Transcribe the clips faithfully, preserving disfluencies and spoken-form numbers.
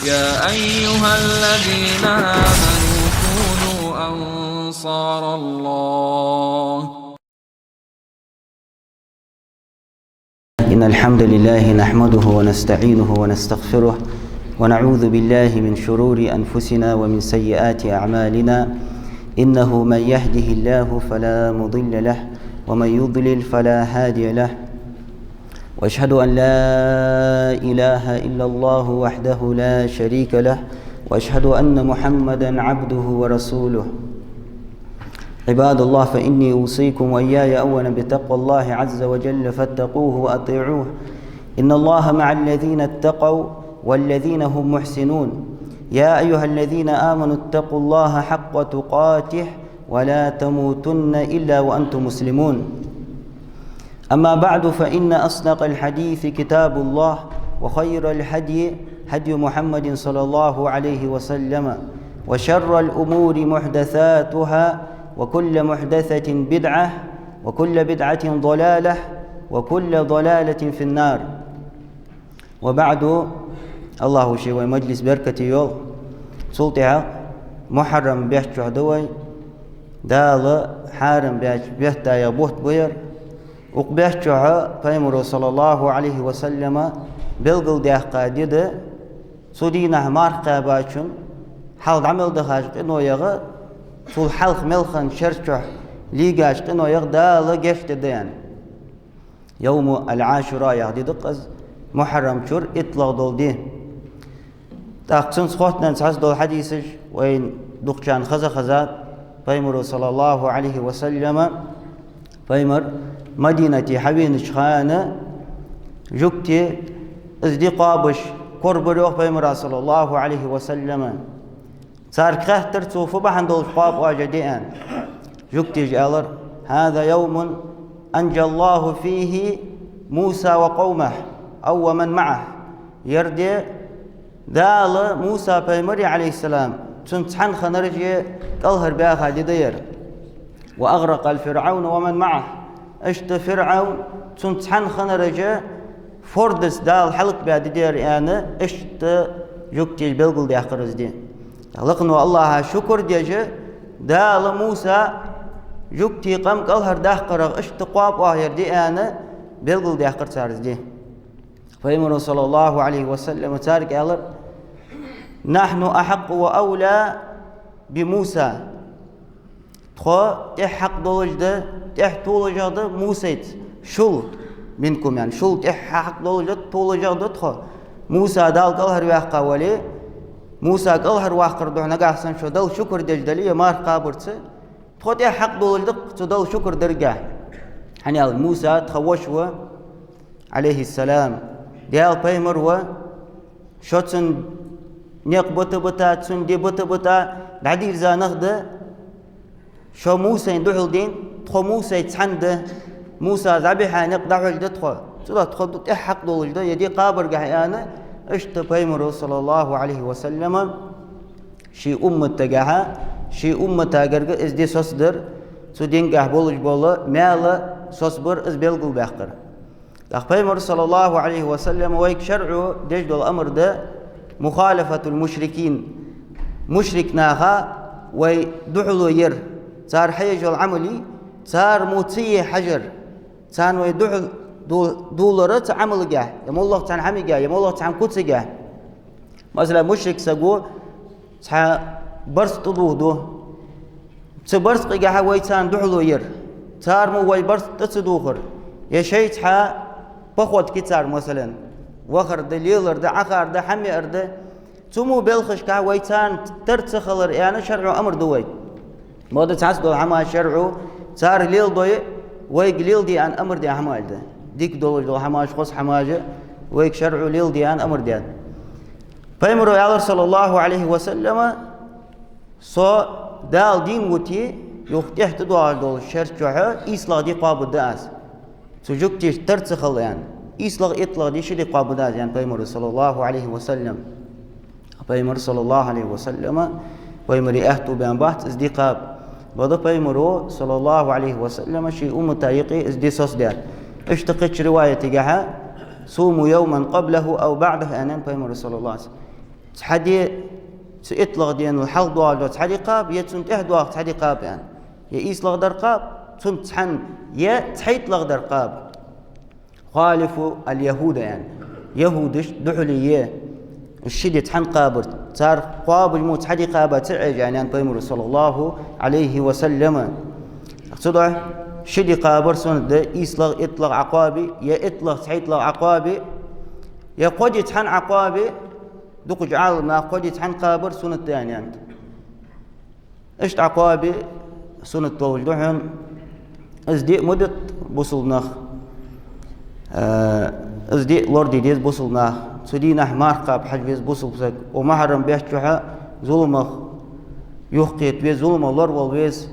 يا أيها الذين آمنوا كونوا أنصار الله. إن الحمد لله نحمده ونستعينه ونستغفره، ونعوذ بالله من شرور أنفسنا ومن سيئات أعمالنا. إنه من يهده الله فلا مضل له، ومن يضلل فلا هادي له. وأشهد أن لا إله إلا الله وحده لا شريك له، وأشهد أن محمدا عبده ورسوله. عباد الله، فإني أوصيكم وإياي أولا بتقوى الله عز وجل، فاتقوه وأطيعوه. إن الله مع الذين اتقوا والذين هم محسنون. يا أيها الذين آمنوا اتقوا الله حق تقاته ولا تموتن إلا وأنتم مسلمون. أما بعد، فإن أصدق الحديث كتاب الله، وخير الهدي هدي محمد صلى الله عليه وسلم، وشر الأمور محدثاتها، وكل محدثة بدعة، وكل بدعة ضلالة، وكل ضلالة في النار. وبعد، АллахӀа ше вай маджлис беркате йойла. Цул тӀехьагӀа мухьаррам бетта чу да вай. Дала хьарам баьча бетта яха бутт ба ер. Укх бетта чу Пайхамара, саллаллахӀу Ӏалайхи ва саллама, белгалдаьккха ди да. Цу дийнахьа марха кхаьбачун хьалха дӀа мел дахача къиноех, цул хьалха мел хиннача шера чу лийгача къиноех Дала гешт дергда аьнна. Йовму аль-Ӏашура яха ди да-кх из, мухьаррам чура иттлагӀа дола ди. ТӀаккха цунца хоттаденна цхьацца дола хьадисаш вайна дукхачарна хеза-хезад. Пайхамара, саллаллахӀу Ӏалайхи ва саллама, Пайхамар Мадинате хьавенача хана жугтий из ди кхоабаш корабир, йоах, Пайхамара, саллаллахӀу Ӏалайхи ва саллама. Царга хаьттар цо, фу бахьан долаш кхоаб оаш ер ди аьнна. Жугташа аьлар: «هذا يوم أنجى الله فيه موسى وقومه أو ومن معه». Ер ди Дала Муса пайхамареи, Ӏалайхиссалам, цунца цхьана хиннарашеи кӀалхарбаьха ди да ер. «وأغرق فرعون ومن معه». Иштта ФирӀавн, цунца цхьана хиннараш фордаца Дала хьалакбаь ди да ер аьнна, иштта жугташа белгалдаьккхар из ди. Лакхача АллахӀа шукар деш, Дала Муса жугтий къам кӀалхардаккхарах иштта кхоаб оаха ер ди аьнна, белгалдаьккхар цар из ди. Пайхамара, саллаллахӀу Ӏалайхи ва саллама, царга аьлар: «نحن أحق وأولى بموسى». Тхо тӀех хьакъ долаш да, тӀех толашагӀа да Мусайца. Шул, منكم, яъни шул тӀех хьакъ долаш да, толашагӀа да тхо. Муса Дала кӀалхарваьккха вале, Муса кӀалхарваккхар духьа нагахьа санна шо Далла шукар деш дале, е марха кхабарца, тхо тӀех хьакъ долаш да цу Далла шукар даргахьа. ХӀана аьлча Муса тха воша ва, Ӏалайхиссалам, Даьла пайхамар ва, шо цун никъ бита-бита, цун ди бита-бита дӀадийрза нах да. Шо Мусайна духьал дийна, тхо Мусайца цхьана да, Муса зӀамига никъ дӀахьош да тхо. Цудухьа тхо тӀех хьакъ долаш да ер ди кхабаргахьа аьнна, иштта Пайхамара, саллаллахӀу Ӏалайхи ва саллама, ший умматагахьа, ший умматагарга из ди соцадар, цу дингахьа болаш бола маьл соцабар из белгалбаьккхар. ТӀаккха Пайхамара, саллаллахӀу Ӏалайхи ва саллама, вайга шарӀо деш дола амар да مخالفة المشركين. Мушрик наха вай духьало яр, цар хьаеш йола Ӏамал, цар мо ца е хьажар, царна вай духьал ду-, дулар цу Ӏамалгахьа, е моллагӀа цхьан хӀамагахьа, е моллагӀа цхьан куцагахьа. Масала, мушрик саго цхьа барзкъа тӀадувхаду. Цу барзкъагахьа вай царна духьало яр. Цар мо вай барзкъа тӀа ца дувхар. Е шоай цхьа поход ки цар, масала, вахар да, лелар да, Ӏахар да, хӀама яар да. Цу мо балхашкахьа вай царна тара ца хилар аьнна, шарӀо амар ду вайга. Мода цхьацца дола хӀамаш шарӀо цар леладой, вайга леладе аьнна амар даь хӀамаш да. Дика долаш дола хӀамаш, хоза хӀамаш вайга шарӀо леладе аьнна амар даьд. Пайхамара аьлар, саллаллахӀу Ӏалайхи ва саллама: «Со Дала дийна вите, юха тӀехьа тӀадоагӀаш долча шера чухьа ийслагӀа ди кхоабаргда аз. Цу жугтеша тара ца хилар аьнна. ИйслагӀа, иттлагӀа ди, ши ди кхоабаргда аз», — аьнна Пайхамара, саллаллахӀу Ӏалайхи ва саллам. Пайхамар, саллаллахӀу Ӏалайхи ва саллама, Пайхамара аьттув баьнна бац из ди кхаба. Бакъда Пайхамара, саллаллахӀу Ӏалайхи ва саллама, ший уммата юкъе из ди соцадаьд. Иштта кхыча риваятагахьа: «صوموا يوما قبله أو بعده», — аьннад Пайхамара, саллаллахӀу Ӏалайхи ва саллам. Цхьа ди, цу иттлагӀа денал хьалха доагӀаш дола цхьа ди кхаба, е цунна тӀехьа доагӀа цхьа ди кхаба, аьнна. Е ийслагӀдар кхаба, цунца цхьана, е цхьайттлагӀдар кхаба. خالفوا اليهود, аьнна. Яхӏудашта духьале е. Ши ди цхьана кхабар. Цар кхоабаш мо цхьа ди кхаба ца Ӏеш, аьнна, аьннад Пайхамара, صلى الله عليه وسلم. Цудухьа ши ди кхабар суннат да, ийслагӀа, иттлагӀа Ӏокхаба, е иттлагӀа, цхьайттлагӀа Ӏокхаба, е кхо ди цхьана Ӏокхаба, дукхача Ӏаламнаха кхо ди цхьана кхабар суннат да, аьнна, аьннад. Иштта Ӏокхаба суннат долаш да хьона. Из ди ма дитт бусалба нах. Э, из ди лораде деза бусалба наха. Цу дийнахьа марха кхаба хьажа веза бусалба саг. Укх мухьаррам бетта чухьа зуламах юхакхета веза, зуламах лоравала веза.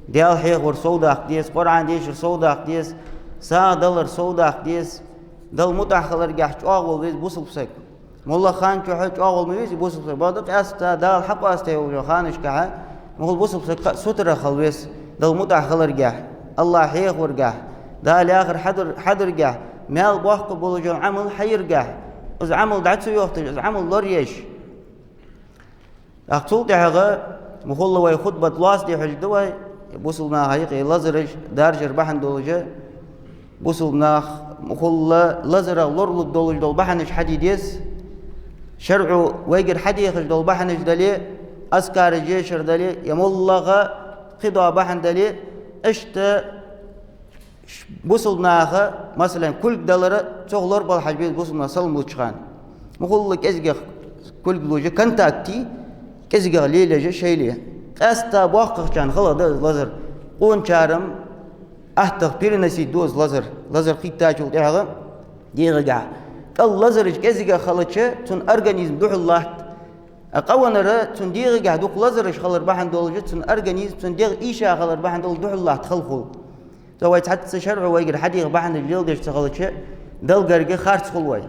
Даьла хьехавар совдаккха деза, Къуръан дешар совдаккха деза, сагӀа далар совдаккха деза. Далла мутӀахьа хиларгахьа чӀоагӀа вола веза бусалба саг. Моллагӏа хана чухьа чӀоагӀа вола ма везий бусалба саг. Бакъда къаьстта, Дала хьакъоастаяь йолча ханашкахьа, мухула бусалба саг кхы а сутара хила веза, Далла мутӀахьа хиларгахьа, АллахӀ хьехаваргахьа, Дала яхар хьадар-, хьадаргахьа, маьл боккха болаш йола Ӏамал хьаяргахьа, из Ӏамал дӀа ца йохийташ, из Ӏамал лораеш. ТӀаккха цул тӀехьагӀа мухула вай хутбат лоаца ди хьожаш да вай, бусалба наха юкъе лазараш даржар бахьан долаш, бусалба нах мухула лазарах лоралургдолаш дола бахьанаш хьаде деза. ШарӀо вайгара хьадехаш дола бахьанаш дале, азкараш дешар дале, е моллагӀа кхыдола бахьан дале, иштта бусалба наха, масала, кулг далар, цох лорабала хьажа беза бусалба наха салам луча хана. Мухула кӀезигагӀа кулг луш, контакте кӀезигагӀа лелаеш шоайла. Къаьстта боккхагӀчарна хала да из лазар. Къоначар-м аттагӀа переносить ду из лазар. Лазар хийттачул тӀехьагӀа дегӀагахьа. КӀал лазараш кӀезигагӀа хилча, цун организм духьал латт. А къавеннара цун дегӀагахьа дукха лазараш хилар бахьан долаш, цун организм, цун дегӀ ийша хилар бахьан долаш духьал латт халхул. Цо вай цхьацца шарӀо вайгара хьадеха бахьанаш леладеш ца хилча, Далла гарга харц хул вай.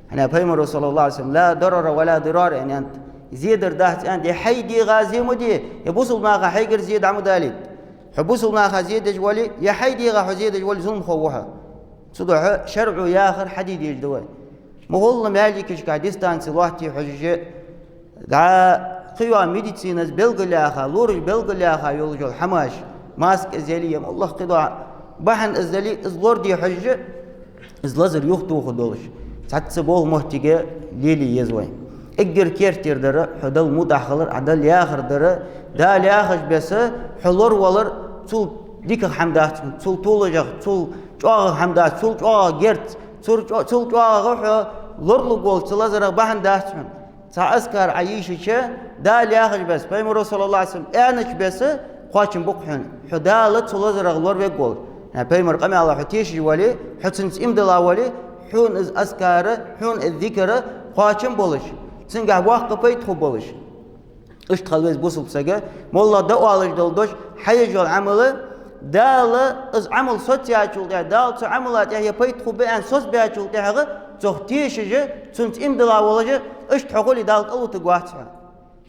ХӀана Пайхамара, صلى الله عليه وسلم, «لا ضرر ولا ضرار», аьннад, зе дар дац, аьннад, е хьай дегӀа зе ма де, е бусалба наха хьайгара зе дӀа ма далийта. Хьо бусалба наха зе деш вале, е хьай дегӀа хьо зе деш вале, зуламхо ва хьо. Цудухьа шарӀо яхар хьаде дезаш да вай. Мухула маьждигашка дистанци лоаттае хьожаш, дӀа кхыйола медицинас белгалъяьха, лораш белгалъяьха йолаш йола хӀамаш, маска из яле, е моллагӀа кхыдола бахьан из дале, из лораде хьожаш, из лазар юхатоха долаш, цхьацца болх моттиге лелае еза вай. Эггара керттера дар хьо Далла мутӀахьа хилар, Ӏа Далла яхар дар, Дала яхача беса хьо лоравалар, цул дикагӀа хӀама дац хьона, цул толашагӀа, цул чӀоагӀагӀа хӀама дац, цул чӀоагӀагӀа герз, цул чӀо-, цул чӀоагӀагӀа хьо лоралургволча цу лазарах бахьан дац хьона. Цхьа азкар Ӏа йийшача, Дала яхача беса, Пайхамара, صلى الله عليه وسلم, аьннача беса кхоачам ба-кх хьона, хьо Дала цу лазарах лоравергволаш. Э, Пайхамара къамаьла хьо тешаш вале, хьо цунца иман дилла вале, хьона из азкар, хьона из зикар кхоачам болаш, цунгахьа боккха пайда хургболаш. Иштта хила веза бусалба саг, моллагӀа дӀаоалаш дола дош хьаеш йола Ӏамал, Дала из Ӏамал соцаяьчул тӀехьагӀа, Дала цу Ӏамала тӀехьа е пайда хургба аьнна соцабаьчул тӀехьагӀа, цох тешаш, цунца иман дилла волаш, иштта хьо хуле, Дала кӀалвутаргвац хьо.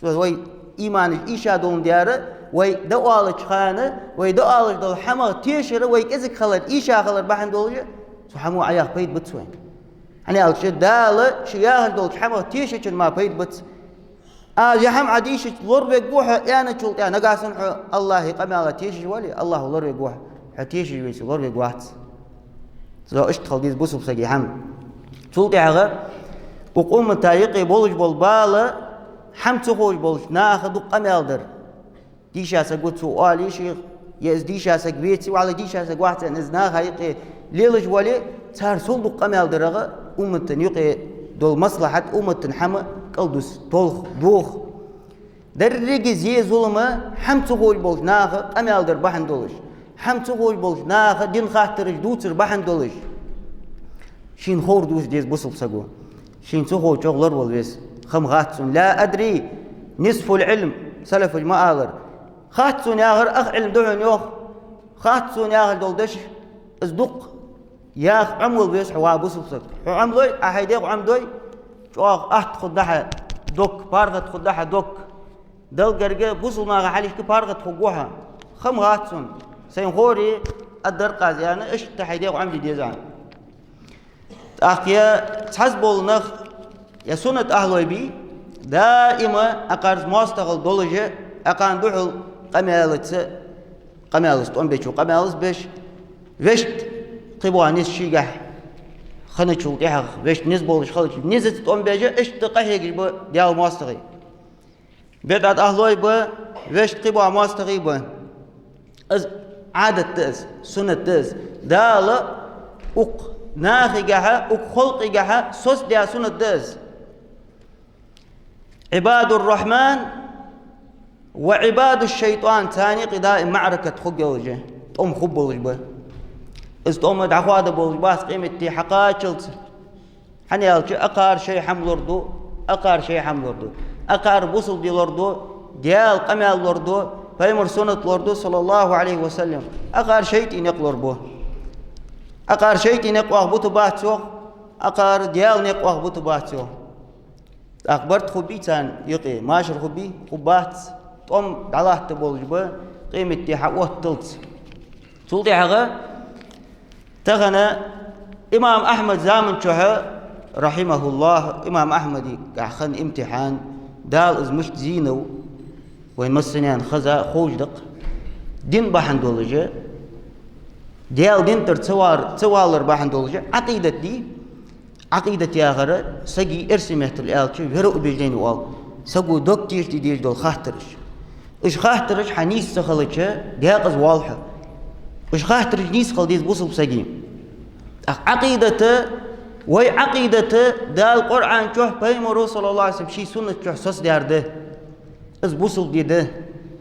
Цо вай иманаш ийша доландаь, вай дӀаоалача хана, вай дӀаоалаш дола хӀамах тешар вай кӀезига хилар, ийша хилар бахьан долаш, цу хӀамо Ӏа яха пайда бац вайна. ХӀана аьлча, Дала ше яхаш долча хӀамах тешачоа мара пайда бац. А, е хӀама Ӏа дийшача лоравергва хьо аьнначул тӀехьагӀа, нагахьа санна хьо АллахӀа къамаьла тешаш вале, АллахӀо лоравергва хьо, хьо тешаш веце лоравергвац. Цо иштта хила деза бусалба сага хӀама. Цул тӀехьагӀа укх уммата юкъе болаш бола бала хӀама ца ховш болча наха дукха къамаьл дар. Дийша саг ва цо оале шийх, е из дийша саг веце, валлахӀи дийша саг вац аьнна, из наха юкъе лелаш вале, цар сел дукха къамаьл дарах, уммата юкъе дола маслахьат, уммата хӀама кӀалдус, толх, дох. Деррига зе, зулам хӀама ца ховш болча наха къамаьл дар бахьан долаш, хӀама ца ховш болча наха дина хаттараш дувцар бахьан долаш. Шийна ховр дувца деза бусалба саго. Шийна ца ховчох лоравала веза. Хама хац сона. «لا أدري نصف العلم», салафаша ма аллара. Хац сона яхар ах Ӏилма да хьона, йоах. Хац сона яхаш дола дош, из дукха яха Ӏомавала веза хьо, ва бусалба саг. Хьо Ӏомалой, Ӏа хьай дегӀ Ӏомадой, чӀоагӀа атта хургда хьа дог, паргӀата хургда хьа дог. Далла гарга, бусалба наха хьалхашка паргӀата хургва хьо. Хама хац сона. Сайна ховре, а даркъаза яна, иштта хьай дегӀ Ӏомаде деза. ТӀаккха е цхьацца бола нах, е суннат ахьлой бий, Даим акхарца моастагӀал долаш, акхарна духьал къамаьлаца, къамаьлаца тӀом бечо къамаьлаца беш, вешта кхыбола низ шийгахьа хинначул тӀехьагӀа, вешта низ болаш хилча, низаца тӀом беш, иштта къахьегаш ба Даьла моастагӀий. БидӀат ахьлой ба, вешта кхыбола моастагӀий ба. Из Ӏадат да из, суннат да из. Дала укх нахагахьа, укх халкъагахьа соцадаь суннат да из. عباد الرحمن وعباد الشيطان, царна юкъе даим маӀаракат хургйолаш я, тӀом хургболаш ба. Из тӀом дӀахоадергболаш бац къематди хьакхаччалца. ХӀана аьлча, акхар шоай хӀама лораду, акхар шоай хӀама лораду. Акхар бусалба ди лораду, Даьла къамаьл лораду, пайхамара суннат лораду, صلى الله عليه وسلم. Акхар шайтӀий никъ лорабу. Акхар шайтӀий никъ оаха бутаргбац йоах, акхар Даьла никъ оаха бутаргбац йоах. ТӀаккха барт хургбий царна юкъе, машар хургбий? Хургбац. ТӀом дӀалаттаргболаш ба къематди хьаотталца. Цул тӀехьагӀа тахан имам Ахьмада заман чухь, رحمه الله, имам Ахьмадагахьа хинна имтихьан, Дала из мишта зийнав, вайна массанена хеза, ховш да-кх. Дин бахьан долаш, Даьла дина тӀара ца вар-, ца валар бахьан долаш, Ӏакъидат дий, Ӏакъидат яхар сага эрсий меттала аьлча вероубеждени оал. Саго дог тешаде дезаш дола хаттараш. Уж хаттараш хьа нийса ца хилча, даькъаза воал хьо. Уж хаттараш нийса хила деза бусалба сага. ТӀаккха Ӏакъидат, вай Ӏакъидат Дала Къуръан чухь, пайхамара, صلى الله عليه وسلم, ший суннат чухь соцадаьр да. Из бусалба ди да.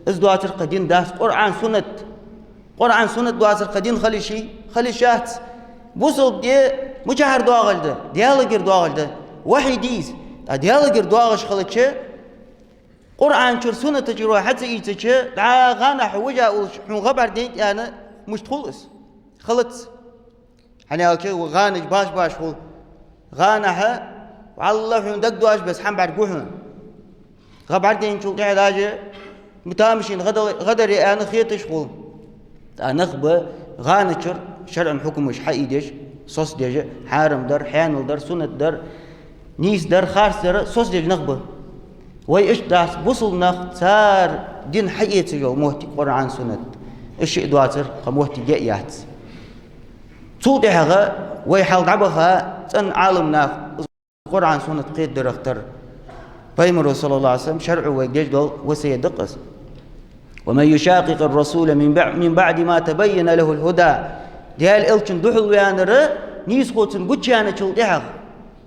Из доацар кхы дин дац, Къуръан, суннат. Къуръан, суннат доацар кхы дин хила йиш йий? Хила йиш яц. Бусалба ди мичахьара доагӀаш да? Даьлагара доагӀаш да. Вахьи дий из. ТӀаккха Даьлагара доагӀаш хилча, Къуръан чура, суннат чура хьа ца ийцача, дӀа гӀанахьа хьо вижа уллаш, хьона гӀа бӀаргадайнад аьнна, мишта хул из? Хилац. ХӀана аьлча, гӀанаш баш-баш хул. ГӀанахьа, валлахӀи, хьона дагадоагӀаш бесса хӀама бӀаргагу хьона. ГӀа бӀаргадайначул тӀехьа даже тамашийна гӀа дал-, гӀа дар аьнна хеташ хул. ТӀаккха нах ба гӀаначура шарӀан хьукмаш хьаийдеш, соцадеш, хьарам дар, хьанал дар, суннат дар, нийса дар, харц дар соцадеш нах ба. Вай иштта дац, бусалба нах, цар дин хьаэцаш йола моттиг Къуръан, суннат. Из шиъ доацар кхы моттиг а яц. Цул тӀехьагӀа вай хьалха дӀабаха цӀена Ӏаламнах Къуръан, суннат кхетадарах тара. Пайхамара, صلى الله عليه وسلم, шарӀо вайга деш дола васкет да-кх из. ومن يشاقق الرسول من بع-، من بعد ما تبين له الهدى. Даьла элчанна духьалваьннар нийсхо цунна гучаяьнначул тӀехьагӀа.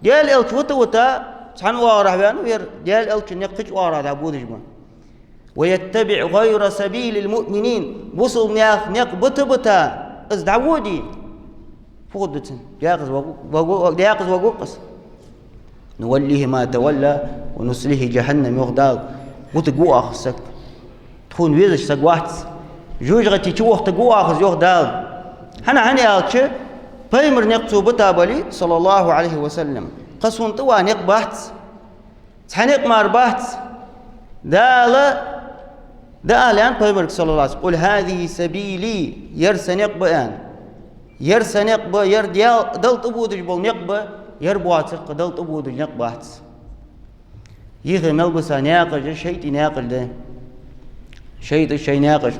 Даьла элча вита-вита цхьан оагӀорахьа ваьннав ер, Даьла элчан никъ кхыча оагӀорахьа дӀабодаш ба. ويتبع غير سبيل المؤمنين. Бусалба наьха никъ бита-бита из дӀаводе, фу хургда цунна? Даькъаза варгва-, варгва-, даькъаза варгва-кх из. نوله ما تولى ونصله جهنم, йоах Дала. Гутаргва оаха из саг. Тхона везаш саг вац. ЖожагӀате чувохийтаргва оаха из, йоах Дала. ХӀана, хӀана аьлча, пайхамара никъ цо бита бале, صلى الله عليه وسلم, кхы сона тӀаваха никъ бац. Цхьа никъ мара бац. Дала дӀаала аьннад пайхамарга, صلى الله عليه وسلم: قل هذه سبيلي, ер са никъ ба, аьнна. Ер са никъ ба, ер Даьла, Далла тӀабодаш бола никъ ба, ер боацар кхы Далла тӀабодаш никъ бац. Юхе мел бисса наькъаш шайтӀий наькъаш да. ШайтӀа шоай наькъаш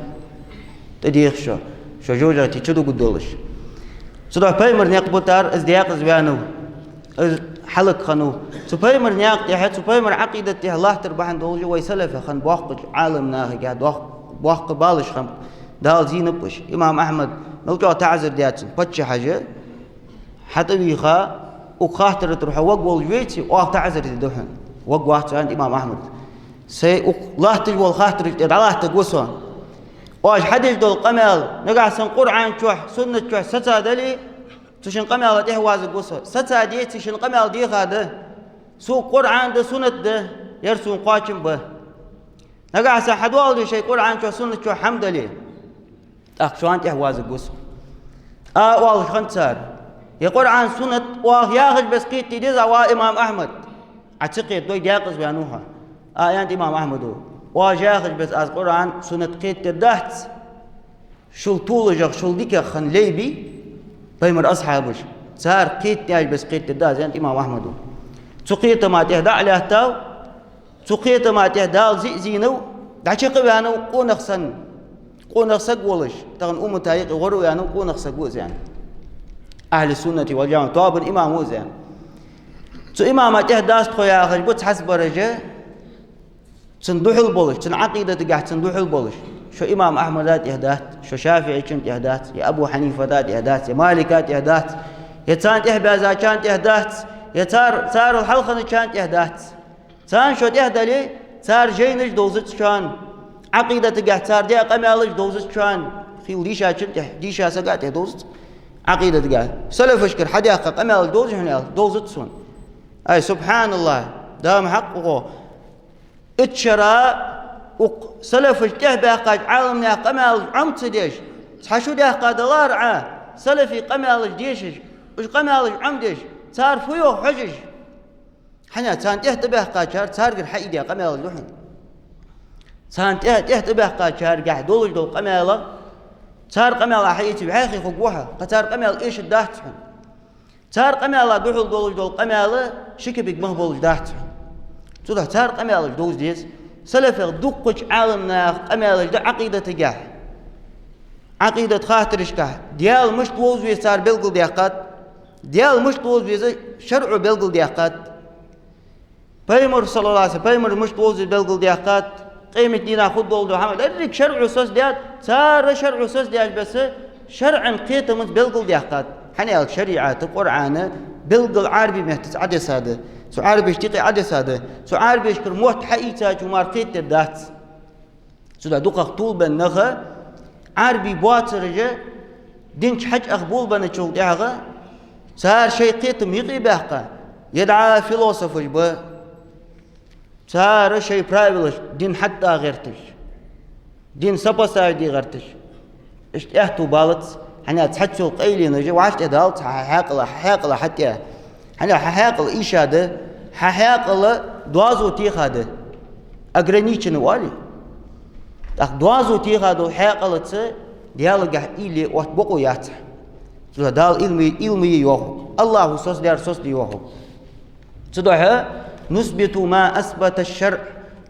тӀадех шо, шо жожагӀате чудугаргдолаш. Цудухьа пайхамара никъ битар, из даькъаза ваьннав, из хьалакхиннав. Цу пайхамара наькъа тӀехьа, цу пайхамара Ӏакъидата тӀехьа латтар бахьан долаш вай салафех хинна боккхача Ӏаламнахагахьа доккх-, боккха балаш хиннаб, Дала зийнаб уж. Имам Ахьмад мел чӀоагӀа таӀазар даьд цунна, паччахьаша хьатӀавийха, укх хаттара тӀара хьо варгволаш веце, оаха таӀазар дергда хьона. Варгвац, аьннад имам Ахьмада. Сай укх латташ вола хаттарашта тӀа дӀалаттаргва со. Оаш хьадеш дола къамаьл, нагахьа санна Къуръан чухь, суннат чухь сацадале, цу шун къамаьла тӀехьавазаргва со. Сацадеце, шун къамаьл деха да. Сога Къуръан да, суннат да, ер сона кхоачам ба. Нагахьа санна хьадоаладе шоай Къуръан чухь, суннат чухь хӀама дале, тӀаккха шоана тӀехьавазаргва со. А оалаш хиннад цар: е Къуръан, суннат оаха яхаш бесса кхетаде деза, ва имам Ахьмад? Ӏа ца кхетадой, даькъаза ваьннав хьо. А аьннад имам Ахьмада: оаш яхаш бесса аз Къуръан, суннат кхетадергдац. Шул толашагӀа, шул дикагӀа хинна лай бий пайхамара асхьабаш, цар кхетадаьча бесса кхетадергда аз, аьннад имам Ахьмада. Цу кхетама тӀехьа дӀа а лаьттав, Цу кхетама тӀа Дала зе а зийнав, дӀачакхваьннав къонах санна. Къонах саг волаш, тахан уммата юкъе гӀор а ваьннав къонах саг ва из, аьнна. Ахьли суннати вал джамаӀа тоабан имам ва из, аьнна. Цу имама тӀехьа дац тхо яхаш ба цхьаццабараш, цунна духьал болаш, цун Ӏакъидатагахьа цунна духьал болаш. Шо имам Ахьмада тӀехьа дац, шо ШафиӀийчун тӀехьа дац, е Абу Хьанифата тӀехьа дац, е Малика тӀехьа дац, е царна тӀехьа баьзачарна тӀехьа дац, е цар, царал хьалханачарна тӀехьа дац. Царна шо тӀехьа дале, цар жайнаш довзац шоана, Ӏакъидатагахьа цар даь къамаьлаш довзац шоана, хила дийшачун тӀехьа, дийша сага тӀехьа довзац Ӏакъидатагахьа. Салафашкара хьадаьккха къамаьлаш довзий хьона аьлча, довзац сона. Ай, субхьаналлахӀ, дама хьакъ укхо. Итт шера укх салафаша тӀехьа баьккхача Ӏаламнаьха къамаьлаш Ӏомаца деш, цхьа шу даьккха далара Ӏа, салафий къамаьлаш дешаш, уж къамаьлаш Ӏомадеш, цар фу йоах хьожаш. ХӀана, царна тӀехьа тӀабаьккхачар царгара хьаийдаь къамаьлаш да хьона. Царна тӀехьа, тӀехьа тӀабаьккхачаргахьа долаш дола къамаьл, цар къамаьла хьаийцача вӀаьхий хургва хьо, кхы цар къамаьл эшаргдац хьона. Цар къамаьла духьал долаш дола къамаьл ши кепиг мах болаш дац хьона. Цудухьа цар къамаьлаш довза деза. Салафех дуккхача Ӏаламнаьха къамаьлаш да Ӏакъидатагахьа. Ӏакъидата хаттарашкахьа Даьла мишта вовза веза цар белгалдаьккхад, Даьла мишта вовза веза шарӀо белгалдаьккхад. Пайхамар, саллаллахӀу Ӏалайхи ва саллам, пайхамар мишта вовза веза белгалдаьккхад, къематдийнахьа хургдола хӀама, деррига шарӀо соцадаьд, цар шарӀо соцадаьча беса шарӀан кхетамаца белгалдаьккхад. ХӀана аьлча шариӀата, Къуръана белггала Ӏарбий меттаца Ӏодессад, цу Ӏарбашта юкъе Ӏодессад, цу Ӏарбашкара мотт хьаийцачо мара кхетадергдац. Цудухьа дукхагӀа тилабенна нах Ӏарбий боацараш дин чу хьачуахаболабенначул тӀехьагӀа, цар шоай кхетам юкъе баьккха, е дӀа философаш ба, цар шоай правилаш дин хьатӀа гӀерташ, дин сопоставить де гӀерташ. Иштта аьттув балац, хӀана аьлча цхьацца йола къайленаш вӀаштӀехьадалац хьа хьаькъала, хьа хьаькъала хьатӀа. ХӀана аьлча хьа хьаькъал ийша да, хьа хьаькъал доазув теха да, ограниченный оалий. ТӀаккха доазув теха дола хьаькъалаца Даьлагахьа уйла е отта бокъо яц хьа. Цудухьа Дала уйла ма е, уйла ма е йоах хьога. АллахӀа соцадаьр соцаде йоах хьога. Цудухьа نثبت ما أثبت الشرع,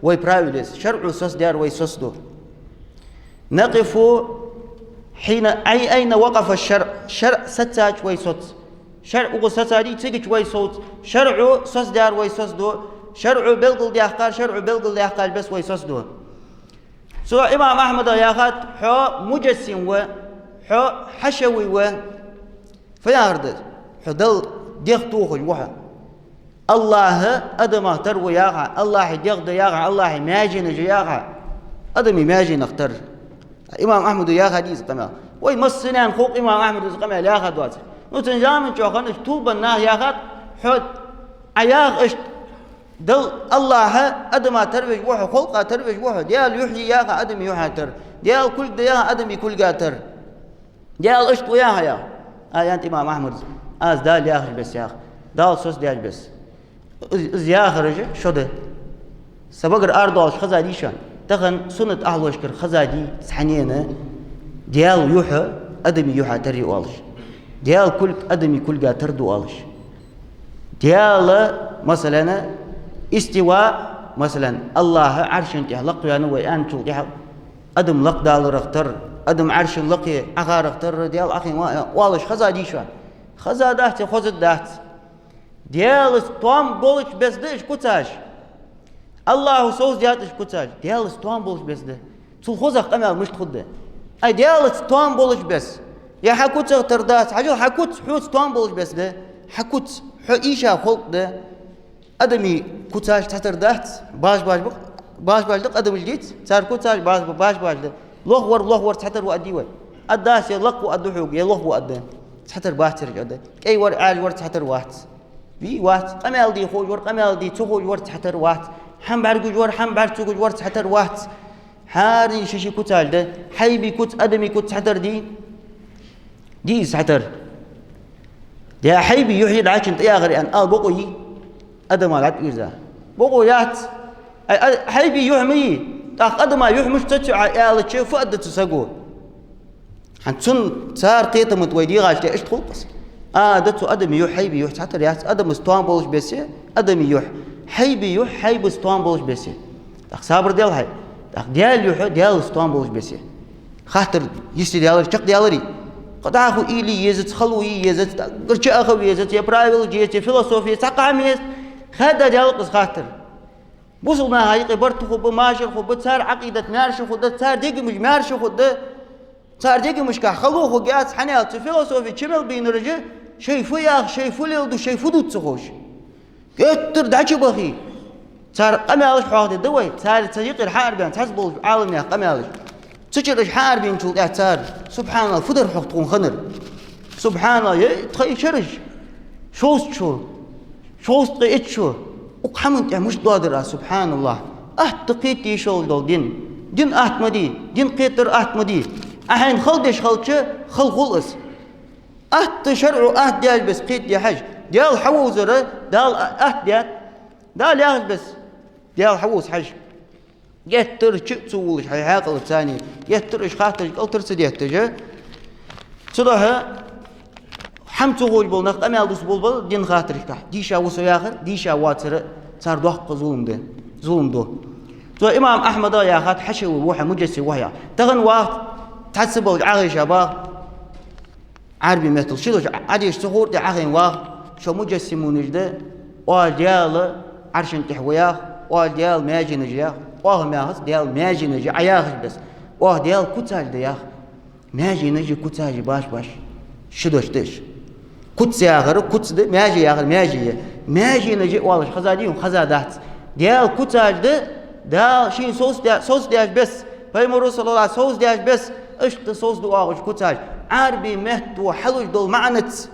вай правило я из, шарӀо соцадаьр вай соцаду. نقف حين أي أين وقف الشرع, шарӀ сецача вай соц. ШарӀо укхаза сецадий, цигача вай совц. ШарӀо соцадаьр вай соцаду. ШарӀо белгалдаьккхар, шарӀо белгалдаьккхача беса вай соцаду. Цо имам Ахьмада яхад: хьо муджассим ва, хьо хьашави ва. Фу яхар да из? Хьо Далла дегӀ тохаш ва хьо. АллахӀа адамах тара ва яха, АллахӀа дегӀ да яха, АллахӀа маьженаш я яха, адамий маьженах тара. Имам Ахьмада яхадий из къамаьл? Вай массанена хов-кх имам Ахьмада из къамаьл яхадоацар. Ну, цун заман чухь хиннача тилабенна наха яхад: хьо, Ӏа яха иштта, Далла, АллахӀа адама тара веш ва хьо, халкъа тара веш ва хьо, Даьла юхь я яха, адамий юхь тара, Даьла кулг да яха, адамий кулга тара. Даьла иштта ва яха, яха. А, аьннад имам Ахьмада: аз Дала яхача беса яха, Дала соцадаьча беса. Из, из яхараш шо да. Са багара арадоалаш хезадий шоана? Тахан суннат ахьлошкара хезадий цхьаннена Даьла юхь адамий юхь тара я оалаш, Даьла кулг адамий кулга тара ду оалаш? Даьла, масала, истива, масала, АллахӀ Ӏарша тӀа лакхваьннав вай аьнначул тӀехьагӀа, адам лакхдаларах тара, адам Ӏарша лакхе Ӏохарах тара Даьла Ӏохайна ва оалаш хезадий шоана? Хезадац е хозаргдац. Даьлаца тоам болча беса да уж куцаш. АллахӀа совцадаьд уж куцаш, Даьлаца тоам болча беса да. Цул хозагӀа къамаьл мишта хургда? Ай, Даьлаца тоам болча беса. Е хьа куцах тара дац, хьажал, хьа куц хьоца тоам болча беса да. Хьа куц хьо ийша халкъ да. Адамий куцаш цхьатара дац, баш-баш ба-, баш-баш да-кх адамаш дийца, цар куцаш баш-, баш-баш да. Лохвар лохвар цхьатара ва аргдий вай? Аргдац, е лакха ва аргда хьога, е лоха ва аргда. Цхьатара бац ераш аргда. КӀайвар, Ӏаьржавар цхьатара вац. Вий, вац. Къамаьл де ховш вар, къамаьл де ца ховш вар цхьатара вац. ХӀама бӀаргагуш вар, хӀама бӀарга ца гуш вар цхьатара вац. ХӀаране ший-ший куцаш да. Хьайбий куц, адамий куц цхьатара дий? Дий из цхьатара? Де, хьайбий юхь я дӀачунна тӀаяхар аьнна ала бокъо йий адама дӀатӀавийрза? Бокъо яц. Ай, а, хьайбий юхь ма йий, тӀаккха адама юхь мишта соцаю Ӏа аьлча, фу аргда цу саго? ХӀанз цун, цар кхетамаца вай дегӀаца иштта хул-кх из. А, да цу адамий юхь, хьайбий юхь цхьатара яц, адамаца тоам болча беса адамий юхь. Хьайба юхь, хьайбаца тоам болаш беса. ТӀаккха сабар дел хьай. ТӀаккха Даьла юхь, Даьлаца тоам болаш беса. Хаттар йисте даьлар, чакхдаьлар. Кхы дӀахо уйла е езац, хало е езац, тӀаккха чу аха везац, е правилаш езац, е философи, цхьаккха хӀама езац. Хаьдда даьлар-кх из хаттар. Бусалба наха юкъе барт хургба, машар хургба, цар Ӏакъидат маьрша хургда, цар дегамаш маьрша хургда, цар дегамашка хало хургьяц, хӀана аьлча цу философе чу мел бийнараш шоай фу йоах, шоай фу леладу, шоай фу дувц ца ховш. Геттара дӀачубахе. Цар къамаьлаш хьоахадергда вай, цар цу юкъера хьаарабаьнна цхьацца болча Ӏаламнаьха къамаьлаш. Цу чура уж хьаарабаьнначул тӀехьагӀа цар: «СубхьаналлахӀ, фу дар-хьогӀ тхона хиннар? СубхьаналлахӀ, е тха шераш, шовзткъа шу, шовзткъеи итт шу, укх хӀаман тӀа мишта доадар аз, субхьаналлахӀ. Атта кхетаде йиш йолаш дола дин. Дин атта ма дий, дин кхетар атта ма дий. Ӏа хьайна хала деш хилча, хала хул из. Атта шарӀо атта даьча беса кхетаде хьажа. Даьла хьавовзар, Дала атта даьд, Дала яхача беса Даьла хьавовза хьажа». Геттара чу а ца воалаш хьай хьаькъалца цани, геттара уж хаттарашка ала тара ца детташ. Цудухьа хӀама ца ховш бола нах къамаьл дувца болабала дина хаттарашка. Дийша ва со яхар, дийша воацар цар доккха зулам да, зулам ду. Цо имам Ахьмада яхад, хьашави ва хьа, муджассим ва хьа. Тахан ваха цхьацца болча Ӏахайша баха. Ӏарбий меттала ши дош Ӏадеша ца ховра тӀехьа Ӏахайна ваха, шо муджассимунаш да, оаха Даьла Ӏаршан тӀа ва яха, оаха Даьла маьженаш я яха, оаха ма яхац, Даьла маьженаш я Ӏа яхача беса. Оаха Даьла куцаш да яха. Маьженаш а куцаш а баш-баш. Ши дош да уж. Куц яхар куц да, маьже яхар маьже я. Маьженаш а оалаш хезадий хьона? Хезадац. Даьла куцаш да, Дала шийна совц-, совцадаьча беса, пайхамара, саллаллахӀу Ӏалайхи ва саллам, совцадаьча беса, иштта совцаду оаха уж куцаш. Ӏарбий метто хьалуш дола маӀанца.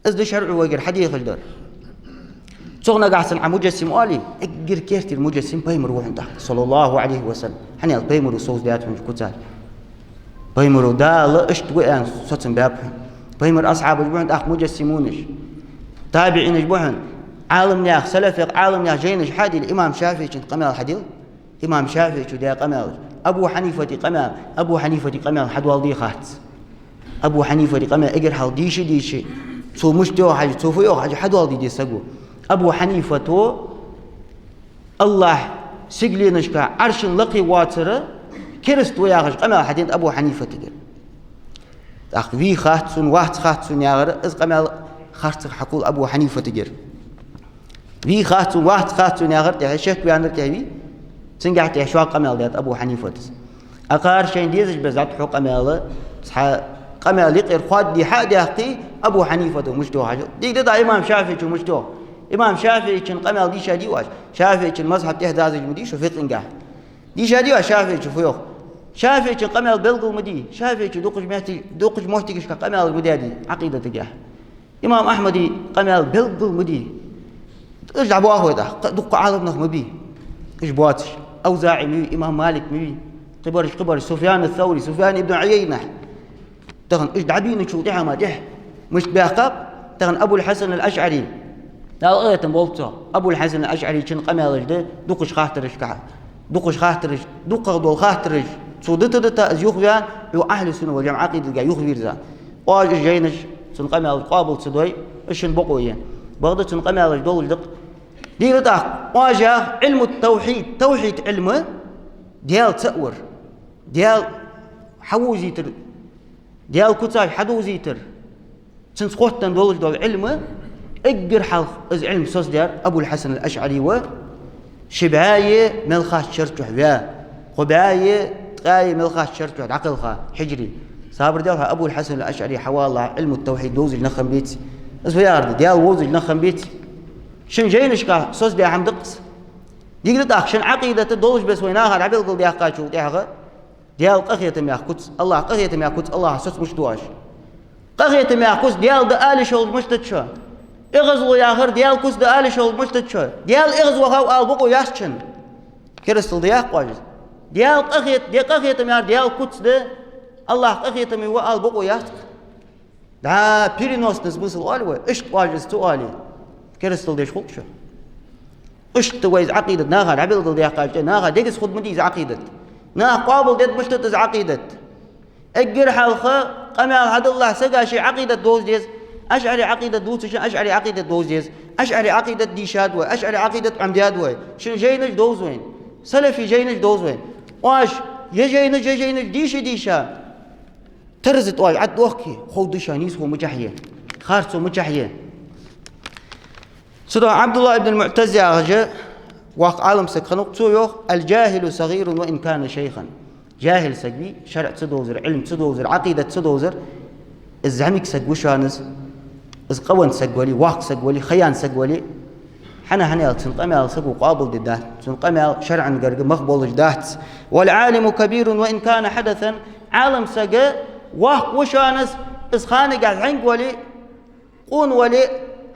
Из да шарӀо вайгара хьадехаш дар. Цох нагахь санна Ӏа муджассим оале, эггара керттера муджассим пайхамар ва хьона тӀаккха, саллаллахӀу Ӏалайхи ва саллам. ХӀана аьлча пайхамара совцадаьд хьона уж куцаш. Пайхамара Дала иштта ва аьнна соцам баьб хьона. Пайхамара асхьабаш ба хьона тӀаккха муджассимунаш. ТабиӀинаш ба хьона. Ӏаламнаьха, салафех Ӏаламнаьха жайнаш хьадилла, имам ШафиӀийчун къамаьл хьадилла. Имам ШафиӀийчо даь къамаьлаш, Абу Хьанифата къамаьл, Абу Хьанифата къамаьл хьадоаладе хац. Абу Хьанифата къамаьл эггара хьалха дийша-дийша, цо мишта йоах хьажа, цо фу йоах хьажа хьадоаладе деза саго. Абу Хьанифата АллахӀ сигаленашка Ӏаршан лакхе воацар кераста ва яхаш къамаьл хьаденад Абу Хьанифатагара. ТӀаккха вий хац сона, вац хац сона яхар, из къамаьл харцахьа хьакхувл Абу Хьанифатагара. Вий хац сона, вац хац сона яхар тӀехьа, шек ваьннар тӀехьа вий, цунгахьа тӀехьа шога къамаьл даьд Абу Хьанифата. Акхар шайна дезача беса дӀатӀахьу къамаьл, цхьа къамаьл юкъера хоададеш хьа а даьккхе, Абу Хьанифата мишта йоах хьажал. Дика да тӀаккха имам ШафиӀийчо мишта йоах. Имам ШафиӀийчун къамаьл дийшадий оаш? ШафиӀийчун мазхьаб тӀехьа дазаш ма дий шо фикъхӀагахьа. Дийшадий оаш ШафиӀийчо фу йоах? ШафиӀийчун къамаьл белгал ма дий. ШафиӀийчо дукхача метте-, дукхача моттигашка къамаьлаш ма даьдий Ӏакъидатагахьа. Имам Ахьмада къамаьл белгал ма дий. Уж дӀабоахавой тӀаккха, дукха Ӏаламнах ма бий. Уж боацаш. АвзаӀий ма вий, имам Малик ма вий. Кхыбараш, кхыбараш, Суфьян ас-Саври, Суфьян ибн Ӏуяйна. Тахан уж дӀабийначул тӀехьа ма тӀехьа мишта баьккхаб тахан Абул-Хьасан ал-АшӀари. Дала къахетам болба цох. Абул-Хьасан ал-АшӀарийчун къамаьлаш да дукхача хаттарашка, дукхача хаттараш, дукхагӀа дола хаттараш цо дита-дита, из юхаваьнна, цу Ахьлу-Сунна вал-ЖамаӀа Ӏакъидатагахьа юхавийрза. Оаш уж жайнаш, цун къамаьлаш къоабал ца дой, уж шун бокъо я. Бакъда цун къамаьлаш долаш да-кх. Дика да тӀаккха, оаш яхар Ӏилму т-тавхьид, тавхьид Ӏилма, Даьла цаӀ вар, Даьла хьавовзийтар, Даьла куцаш хьадовзийтар, цунца хоттаденна долаш дола Ӏилма, эггара хьалха из Ӏилма соцадаьр Абул-Хьасан ал-АшӀари ва, ши бӀаьи мел харц шера чу ваь, кхо бӀаьи ткъаьи мел харц шера чу дӀакхелха, хьижри. Сабар дел хьа, Абул-Хьасан ал-АшӀари хьавалалахь, Ӏилму т-тавхьид довзаш нах хиннабац. Из ва яхар да, Даьла вовзаш нах хиннабац. Шун жайнашка соцадаь хӀама да-кх из. Дика да тӀаккха, шун Ӏакъидат долаш беса вай наха дӀабелгалдаьккхачул тӀехьагӀа, Даьла къахетам яха куц, АллахӀ къахетам яха куц, АллахӀа соц мишта ду оаш? Къахетам яха куц Даьла да ала йиш йолаш мишта да шо? ЭгӀазло яхар Даьла куц да ала йиш йолаш мишта да шо? Даьла эгӀазвахав ала бокъо яц шун. Керастал да яхар оаш из? Даьла къахет-, Даьла къахетам яхар Даьла куц да, АллахӀ къахетаме ва ала бокъо яц-кх. ДӀа переносный смысл оал вай, иштта оаш из ца оале, керастал деш хул-кх шо. Иштта вай из Ӏакъидат наха дӀабелгалдаьккхача, наха дегаза хургда ма дий из Ӏакъидат. Наха къоабалдергда мишта да из Ӏакъидат. Эггара хьалха къамаьл хьадалалахь, сага ший Ӏакъидат довза деза. АшӀари Ӏакъидат дувцачоа АшӀари Ӏакъидат довза деза. АшӀари Ӏакъидат дийшад вай, АшӀари Ӏакъидат Ӏомадаьд вай. Шун жайнаш довз вайна. Салафий жайнаш довз вайна. Оаш е жайнаш, е жайнаш дийша-дийша, тараза тӀа оаш Ӏаддохке, ховргда шоана нийсхо мичахьа я, харцо мичахьа я. Цудухьа Ӏабдуллахь ибн ал-МуӀтаз яхаш воккха Ӏалам саг хиннав, цо йоах: «الجاهل صغير وإن كان شيخا». ЖахӀил саг вий, шарӀ ца довзар, Ӏилма ца довзар, Ӏакъидат ца довзар, из зӀамига саг ва шоана из, из къавенна саг вале, воккха саг вале, ха яьнна саг вале, хӀана, хӀана аьлча цун къамаьл саго къоабалдергдац, цун къамаьл шарӀан гарга мах болаш дац. «والعالم كبير وإن كان حدثا». Ӏалам саг воккха ва шоана из, из ханагахь зӀамига вале, къона вале,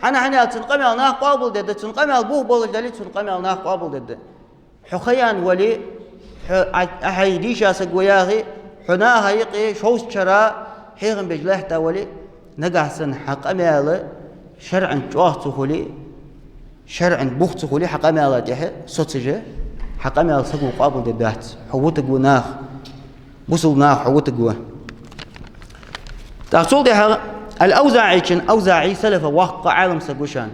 хӀана, хӀана аьлча цун къамаьл наха къоабалдергда, цун къамаьл бух болаш дале, цун къамаьл наха къоабалдергда. Хьо ха яьнна вале, хьо Ӏа-, Ӏа хьай дийша саг ва яхе, хьо наха юкъе шовзткъа шера хьехам беш лаьтта вале, нагахьа санна хьа къамаьл шарӀан чӀоагӀа ца хуле, шарӀан бух ца хуле, хьа къамаьла тӀехьа соцаш, хьа къамаьл саго къоабалдергдац. Хьо вутаргва наха, бусалба наха хьо вутаргва. ТӀаккха цул тӀехьагӀа ал-АвзаӀийчун, АвзаӀий салафа воккха Ӏалам саг ва шоана.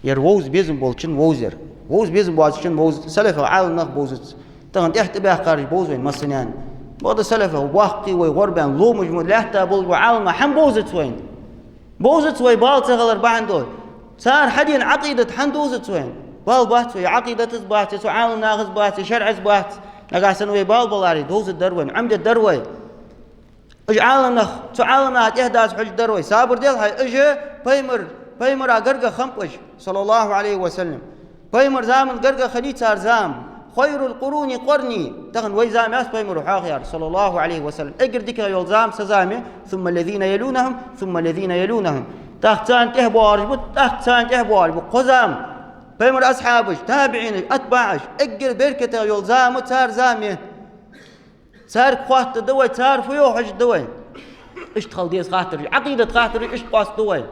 Ер вовза безам болчун вовзар. Вовза безам боацачун вовза, салафа Ӏалам нах бовзац. Тахан тӀехьа тӀабаьхкараш бовз вайна массанена. Бакъда салафа воккхий вай гӀорбаьнна ломаш ма лаьтта болаш бола Ӏалам нах хӀана бовзац вайна? Бовзац вай бала ца хилар бахьан долаш. Цар хьадена Ӏакъидат хӀана довзац вайна? Бала бац вай, Ӏакъидатаца бац, е цу Ӏалам нахаца бац, е шарӀаца бац. Нагахьа санна вай бала баларе, довзаргдар вайна, Ӏомадергдар вай. Уж Ӏалам нах, цу Ӏалам наха тӀехьа дац хьожаргдар вай. Сабар де хьай, уж пайхамар, пайхамара гаргара хиннаб уж, صلى الله عليه وسلم. Пайхамара заман гаргара хиннай цар зама. «خير القرون قرني». Тахан вай зама яц пайхамара хьоахаяьр, صلى الله عليه وسلم. Эггара дикагӀа йола зама са зама я, «ثم الذين يلونهم، ثم الذين يلونهم». ТӀаккха царна тӀехьа боагӀараш ба, тӀаккха царна тӀехьа боагӀараш ба. Кхо зама. Пайхамара асхьабаш, табиӀинаш, атбаӀаш, эггара беркатегӀа йола зама цар зама я. Царга хоаттаргда вай, цар фу йоах хьожаргда вай. Иштта хила деза хаттараш, Ӏакъидат хаттараш иштта къоастаргда вай.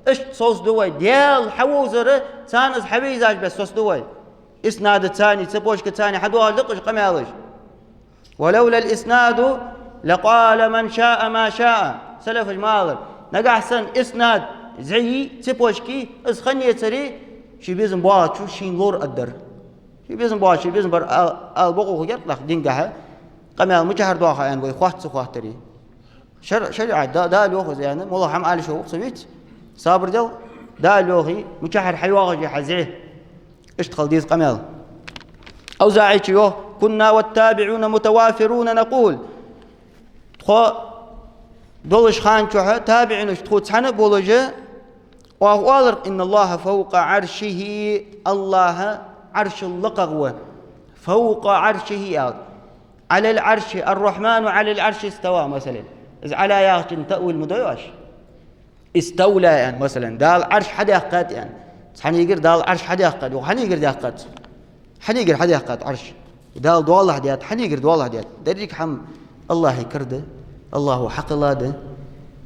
Иштта совцаргда вай. Даьла хьавовзар, царна из хьавийзаш бесса соцаргда вай. Иснадаца, цепочкаца хьадоагӀаш да-кх уж къамаьлаш. «ولولا الإسناد لقال من شاء ما شاء». Салафаша ма аллара. Нагахьа санна иснад зӀе йий, цепочка йий, из хиннаяцаре, ший безам боагӀачо шийна ловр аргдар. Ший безам боагӀачо ший безам бар ал-, ала бокъо хургьяр-кх нах дингахьа. Къамаьл мичахьара доагӀа аьнна вай хоатта ца хоаттаре. Шар-, шариӀат, Да-, Дала йоах из аьнна, моллагӀа хӀама ала йиш йола укх цу виц. Сабар де, Дала йоахий, мичахьара хьайоагӀаш я хьа зӀе. Иштта хила деза къамаьл. АвзаӀийчо йоах: «كنا والتابعون متوافرون نقول». Тхо долча хана чухь табиӀинаш тхоца цхьана а болаш, оаха оалар: «إن الله فوق عرشه». АллахӀ Ӏаршал лакхагӀа ва. «فوق عرشه» аьлча. «على العرش، الرحمن على العرش استوى», масала. Из «على» яхачун таъвил ма дой оаш? «استولى» аьнна, масала, Дала Ӏарш хьадаьккхад аьнна. Цхьаннегара Дала Ӏарш хьадаьккхад, йоах, хьаннегара даьккхад цо? Хьаннегара хьадаьккхад Ӏарш? Дала доалахьа даьд, хьаннегара доалахьа даьд? Деррига хӀама АллахӀа кара да, АллахӀа хьакхелла да.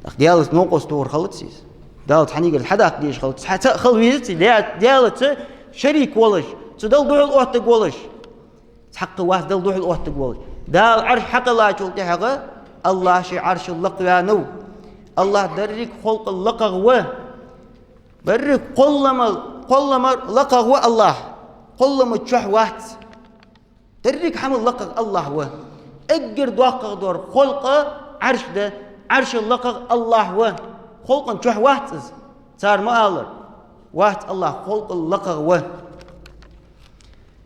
ТӀаккха Даьлаца новкъост тохар хилац из. Далла цхьаннегара хьадаккха дезаш хилац, цхьа ца а хила везац из, Даь-, Даьлаца шарик волаш, цу Далла духьал оттаргволаш. Цхьаккха вац Далла духьал оттаргволаш. Дала Ӏарш хьакхеллачул тӀехьагӀа АллахӀ ший Ӏаршал лакхваьннав. АллахӀ деррига халкъал лакхагӀа ва. Берригаш кхоллама, кхоллама лакхагӀа ва АллахӀ. Кхоллама чухь вац. Деррига хӀамал лакхагӀа АллахӀ ва. Эггара доккхагӀа дола халкъ Ӏарш да, Ӏаршал лакхагӀа АллахӀ ва. Халкъа чухь вац из. Цар ма аллара. Вац АллахӀ, халкъал лакхагӀа ва.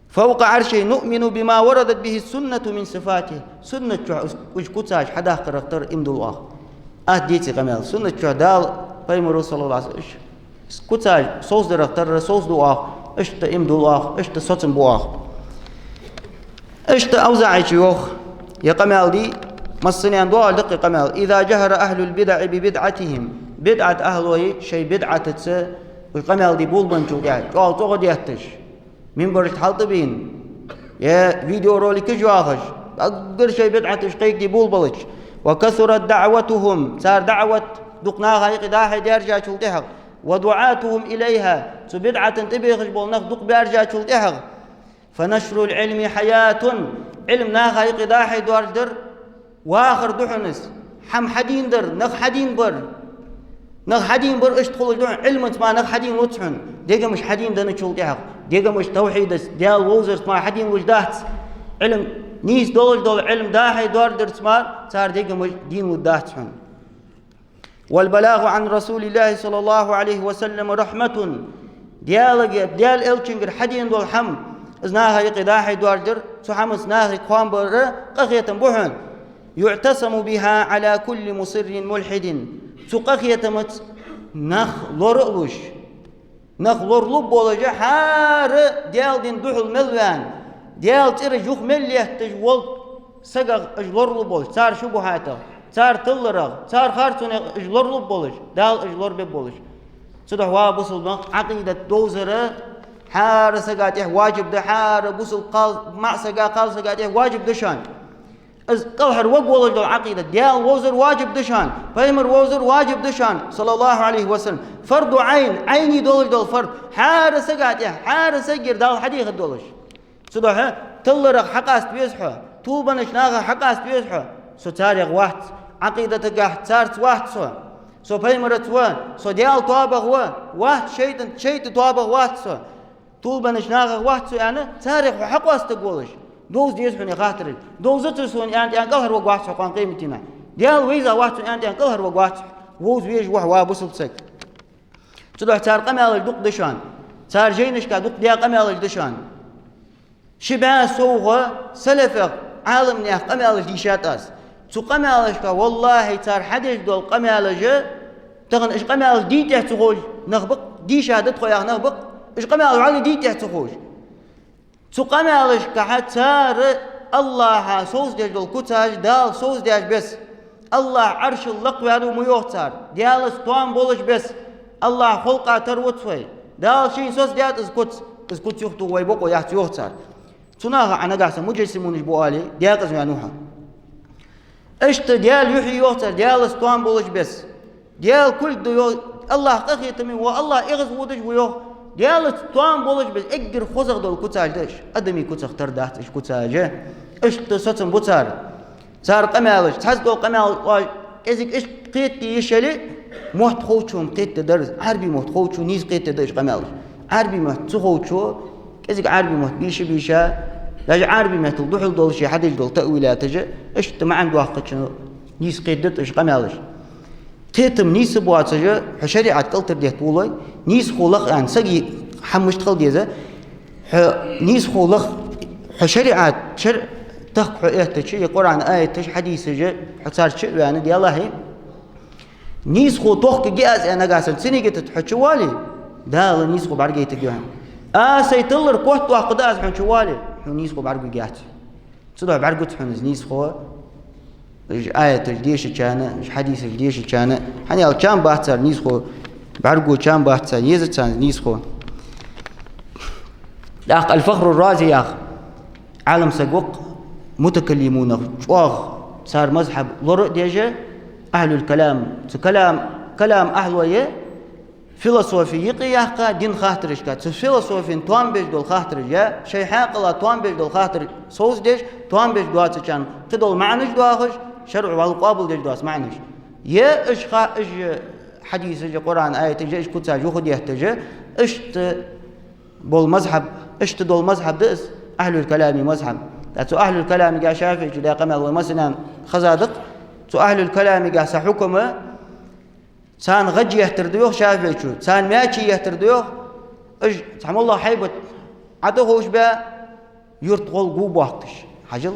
«فوق عرشه نؤمن بما وردت به السنة من صفاته». Суннат чухь уж, уж куцаш хьадаккхарах тара иман дул оаха. Атта деций къамаьл. Суннат чухь Дала, пайхамара, صلى الله عليه وسلم, уж куцаш совцадарах тара совцаду оаха, иштта иман дул оаха, иштта соцам бу оаха. Иштта АвзаӀийчо йоах, е къамаьл дий, массанена доагӀаш да-кх е къамаьл: «إذا جهر أهل البدع ببدعتهم». БидӀат ахӀлой шоай бидӀатаца уж къамаьл де болабенначул тӀехьагӀа, чӀоагӀа цӀогӀа детташ, минбарашта хьалтӀабийна, е видеороликаш йоахаш, даггара шоай бидӀаташ кхайкаде болабелча: «وكثرت دعوتهم», цар даӀват дукха наха юкъе дӀа-хьа даьржачул тӀехьагӀа, «ودعاتهم إليها», цу бидӀата тӀабехаш бола нах дукха баьржачул тӀехьагӀа, «فنشر العلم حياة», Ӏилма наха юкъе дӀа-хьа доаржадар вахар да хьона из, хӀама хьадийнадар, нах хьадийна бар. Нах хьадийна бар, иштта хулаш да хьона, Ӏилманца мара нах хьадийналуц хьона. Дегамаш хьадийна денначул тӀехьагӀа, дегамаш тавхьидас, Даьла вовзарца мара хьадийналуш дац. Ӏилма, нийса долаш дола Ӏилма дӀа-хьа доаржадарца мара цар дегамаш дийналуш дац хьона. والبلاغ عن رسول الله صلى الله عليه وسلم رحمة. Даьлагара, Даьла Элчангара хьадена дола хӀама, из наха юкъе дӀа-хьа доаржадар, цу хӀамаца нахага хоам бар къахетам ба хьона. يعتصم بها على كل مصر ملحد. Цу къахетамаца нах лора а луш, нах лоралургболаш, хӀара Даьла дина духьал мел ваьнна, Даьла цӀераш юха мел летташ волча сагах уж лоралургболаш, цар шубхьатах, цар тилларах, цар харцонех уж лоралургболаш, Дала уж лорабергболаш. Цудухьа, ва бусалба нах, Ӏакъидат довзар хӀара сага тӀехьа важиб да, хӀара бусалба кхал-, маӀа сага, кхалсага тӀехьа важиб да шоана. Из кӀалхарваргволаш дола Ӏакъидат. Даьла вовзар важиб да шоана, Пайхамар вовзар важиб да шоана, صلى الله عليه وسلم. Фарду Ӏайн, Ӏайни долаш дола фард. ХӀара сага тӀехьа, хӀара сагагара Дала хьадехаргдолаш. Цудухьа тилларах хьакъаста веза хьо, тилбеннача нахах хьакъаста веза хьо. Со царех вац, Ӏакъидатагахьа царца вац со. Со Пайхамараца ва, со Даьла тоабах ва, вац шайтӀан, шайтӀа тоабах вац со. Тилбеннача нахах вац со аьнна, царех хьо хьакъоастаргволаш, довза деза хьона хаттараш. Довзацар сона аьнна тӀаккха кӀалхарваргвац хьо кхоана къематдийнахьа. Даьла веза вац сона аьнна тӀаккха кӀалхарваргвац хьо. Вовза везаш ва хьо, ва бусалба саг. Цудухьа цар къамаьлаш дукха да шоана. Цар жайнашка дукха даь къамаьлаш да шоана. Ши бӀаь совгӀа салафех, Ӏаламнаьха къамаьлаш дийшад аз. Цу къамаьлашка, валлахӀи, цар хьадеш дола къамаьлаш, тахан уж къамаьлаш дийта тӀехьа ца ховш нах ба-кх, дийша да тхо яха нах ба-кх, уж къамаьлаш вӀалла дийта тӀехьа ца ховш. Цу къамаьлашкахьа цар АллахӀа совцадеш дола куцаш Дала совцадаьча беса, АллахӀ Ӏаршал лакхваьннав ма йоах цар, Даьлаца тоам болаш беса, АллахӀ халкъа тара вац вай, Дала шийна соцадаьд из куц, из куц юхатоха вай бокъо яц йоах цар. Цу наха Ӏа нагахьа санна муджассимунаш ба оале, декъаза ваьннав хьо. Иштта Даьла юхь я йоах цар, Даьлаца тоам болаш беса. Даьла кулг да йоах, АллахӀ къахетаме ва, АллахӀ эгӀазводаш ва йоах. Даьлаца тоам болаш беса, эггара хозагӀа дола куцаш да уж. Адамий куцах тара дац уж куцаш. Иштта соцам бу цар. Цар къамаьлаш, цхьацца дола къамаьл, кӀезига иштта кхетаде йиш яле, мотт ховчо-м кхетаде дар из, Ӏарбий мотт ховчо нийса кхетаде да уж къамаьлаш. Ӏарбий мотт ца ховчо, кӀезига Ӏарбий мотт бийша-бийша, даже Ӏарбий меттала духьал долаш хьадеш дола таъвилаташ, иштта маӀан доаккхачунна нийса кхетадергда уж къамаьлаш. Кхетам нийса боацаш, хьо шариӀат кӀалтӀара детта волавой, нийсхо лаха аьнна, сага хӀама мишта хила деза, хьо нийсхо лаха, хьо шариӀат, шар-, тахка хьо эттача, е Къуръан аяташ, хьадисаш, хьо царца чу а ваьнна, делахьи, нийсхо тохкаргья аз аьнна нагахьа санна цу нигата тӀа хьо чувоале, Дала нийсхо бӀаргагойтаргья хьона. А, сай тиллар котдоаккхаргда аз хьона чувоале, хьона нийсхо бӀаргагургьяц. Цудухьа бӀаргагуц хьона из нийсхо, уж аяташ дешачарна, уж хьадисаш дешачарна, хӀана аьлча чам бац царна нийсхо бӀаргаго, чам бац царна, еза царна нийсхо. ТӀаккха Аль-Фахру Рази яха Ӏалам саг ва-кх, мутакаллимунех чӀоагӀа, цар мазхьаб лора а деш, ахьлул калам, цу калам, калам ахьлой, философи юкъе яьккха дина хаттарашка, цу философена тоам беш дола хаттараш, е шоай хьаькъала тоам беш дола хаттараш совцадеш, тоам беш доацачарна кхыдола маӀанаш доахаш, шарӀо вӀалла къоабалдеш доаца маӀанаш. Е уж ха-, уж хьадисаш, Къуръан аяташ, уж куцаш юхадетташ, иштта бола мазхьаб, иштта дола мазхьаб да из, ахьлул калами мазхьаб. ТӀаккха цу ахьлул каламигахьа ШафиӀийчо даь къамаьл вай массанена хезад-кх, цу ахьлул каламигахьа са хьукма, царна гӀаж еттар да йоах ШафиӀийчо, царна маьчий еттар да йоах, уж цхьа моллагӀа хьайбат Ӏо тӀаховшабаь, юрта гӀолла гу боаккхаш. Хьажал,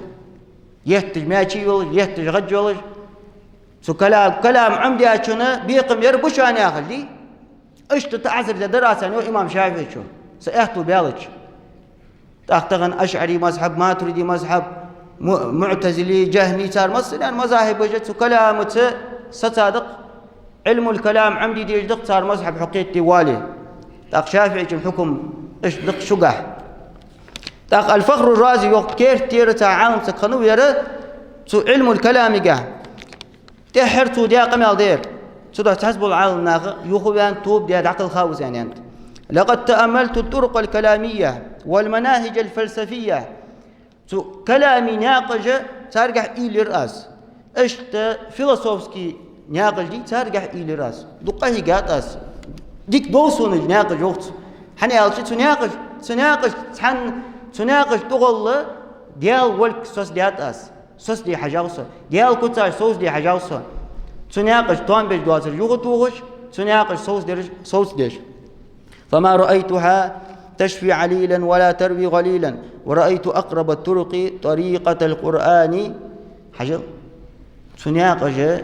етташ маьчий йолаш, етташ гӀаж йолаш, цу кала-, калам Ӏомадаьчунна бекхам яр ба шоана яхаш, дий? Иштта таӀзар даь дар аз царна йоах имам ШафиӀийчо, са аьттув баьлча. ТӀаккха тахан ашӀарий мазхьаб, матуридий мазхьаб, му-, муӀтазилий, жахьмий, цар массанена мазахьибаш цу каламаца сацад-кх, Ӏилмул калам Ӏомаде дезаш да-кх цар мазхьаб хьо кхетаде воале. ТӀаккха ШафиӀийчун хьукам иштта да-кх шугахьа. ТӀаккха Аль-Фахру Рази йоах, керттера цхьа Ӏалам саг хиннав ер, цу Ӏилмул каламигахьа. ТӀеххьара цо даь къамаьл да ер. Цудухьа цхьацца бола Ӏаламнаха юхаваьнна, тоба даь, дӀакхелха ва из аьнна. لقد تأملت الطرق الكلامية والمناهج الفلسفية. Цу калами наькъаш, царгахьа уйла йир аз. Иштта философски Наькъаш дий, царгахьа уйла йир аз. Дукха къахьийгад аз. Дика дов сона уж наькъаш, йоах цо. ХӀана аьлча цу наькъаш, цу наькъаш цхьан, цу наькъаш тӀагӀолла Даьла волга соцадаьд аз. Соцаде хьажав со. Даьла куцаш совцаде хьажав со. Цу наькъаш тоам беш доацараш юхатохаш, цу наькъаш совцадераш совцадеш. فما رأيتها تشفي عليلا ولا تروي غليلا، ورأيت أقرب الطرق طريقة القرآن. Хьажал. Цу наькъаша,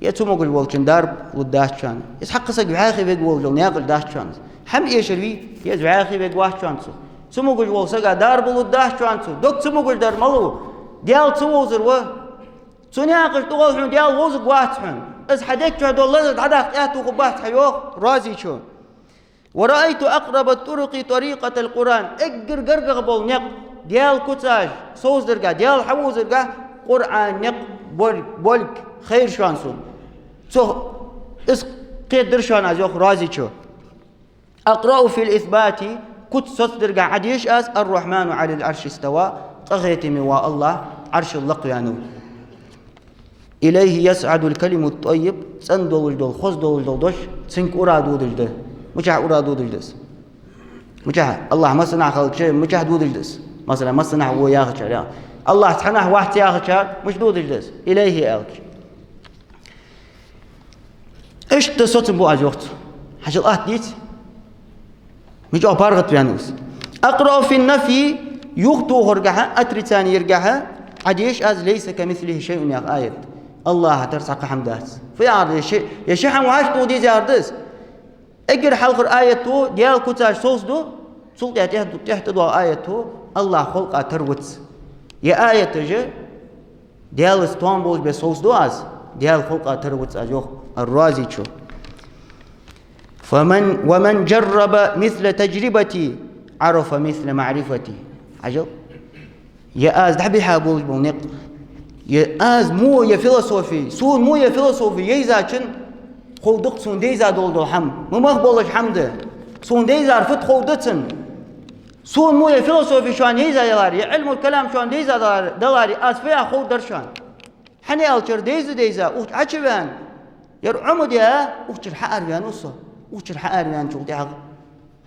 е цамогаш волчун дарба лургдац шоана. Из хьакха саг вӀаьхий вега волаш йола наькъаш дац шоана. ХӀама эшар вий, е из вӀаьхий вега вац шоана цо. Цамогаш волча сага дарба лургдац шоана цо. Дог цамогаш дар малав? Даьла ца вовзар ва. Цу наькъаш тӀагӀолла хьона Даьла вовзаргвац хьона. Из хьа дег чу дола лазар дӀадаккха аьттув хургбац хьа, йоах Розичо. ورأيت أقرب الطرق طريقة القرآن. Эггара гаргагӀа бола никъ Даьла куцаш совцадергахьа, Даьла хьавовзаргахьа Къуръан никъ болга, болга хайра шоана сона. Цо из кхетадир шоана аз, йоах Розичо. أقرأ في الإثبات, куц соцадергахьа Ӏодеша аз: الرحمن على العرش استوى, къахетаме вола АллахӀ Ӏаршал лакхваьннав. إليه يصعد الكلم الطيب, цӀена долаш дола, хоза долаш дола дош цунга ура додаш да. Мичахьа ура додаш да из? Мичахьа? АллахӀ массанахьа хилча, мичахьа додаш да из? Масала, массанахьа ва яхачар, я АллахӀ цхьаннахьа вац яхачар мича додаш да из? إليه аьлча. Иштта соцабу аз, йоах цо. Хьажал, атта деций? Мича паргӀатваьннав из. أقرأ في النفي, юхатохаргахьа, отрицание ергахьа Ӏодеша аз: ليس كمثله شيء яха аят. АллахӀа тара цхьаккха хӀама дац. Фу яхар да, е ши, е ши хӀама вӀашагӀтоха деза яхар да из? Эггара хьалхара аят ва, Даьла куцаш совцаду, цул тӀехьа тӀехьа, тӀехьа тӀадоагӀа аят ва, АллахӀ халкъа тара вац. Е аяташ Даьлаца тоам болаш бе совцаду аз, Даьла халкъа тара вац аз, йоах ар-Розичо. فمن، ومن جرب مثل تجربتي عرف مثل معرفتي. Хьажал. Е аз дӀабихьа болаш бола никъ, е аз мо е философи, сона мо е философи йайзачун ховргда-кх сона дайза дола дола хӀама. Ма мах болаш хӀама да. Сона дайзар фуд ховргда цунна. Сона мо е философи шоана йайза яларе, е Ӏилмул-калам шоана дайза даларе, даларе, аз фу я ховргдар шоана. ХӀана аьлча дайза-дайза, укх чу Ӏочувена, яр Ӏомадаь, укх чура хьаараваьннав со. Укх чура хьаараваьнначул тӀехьагӀа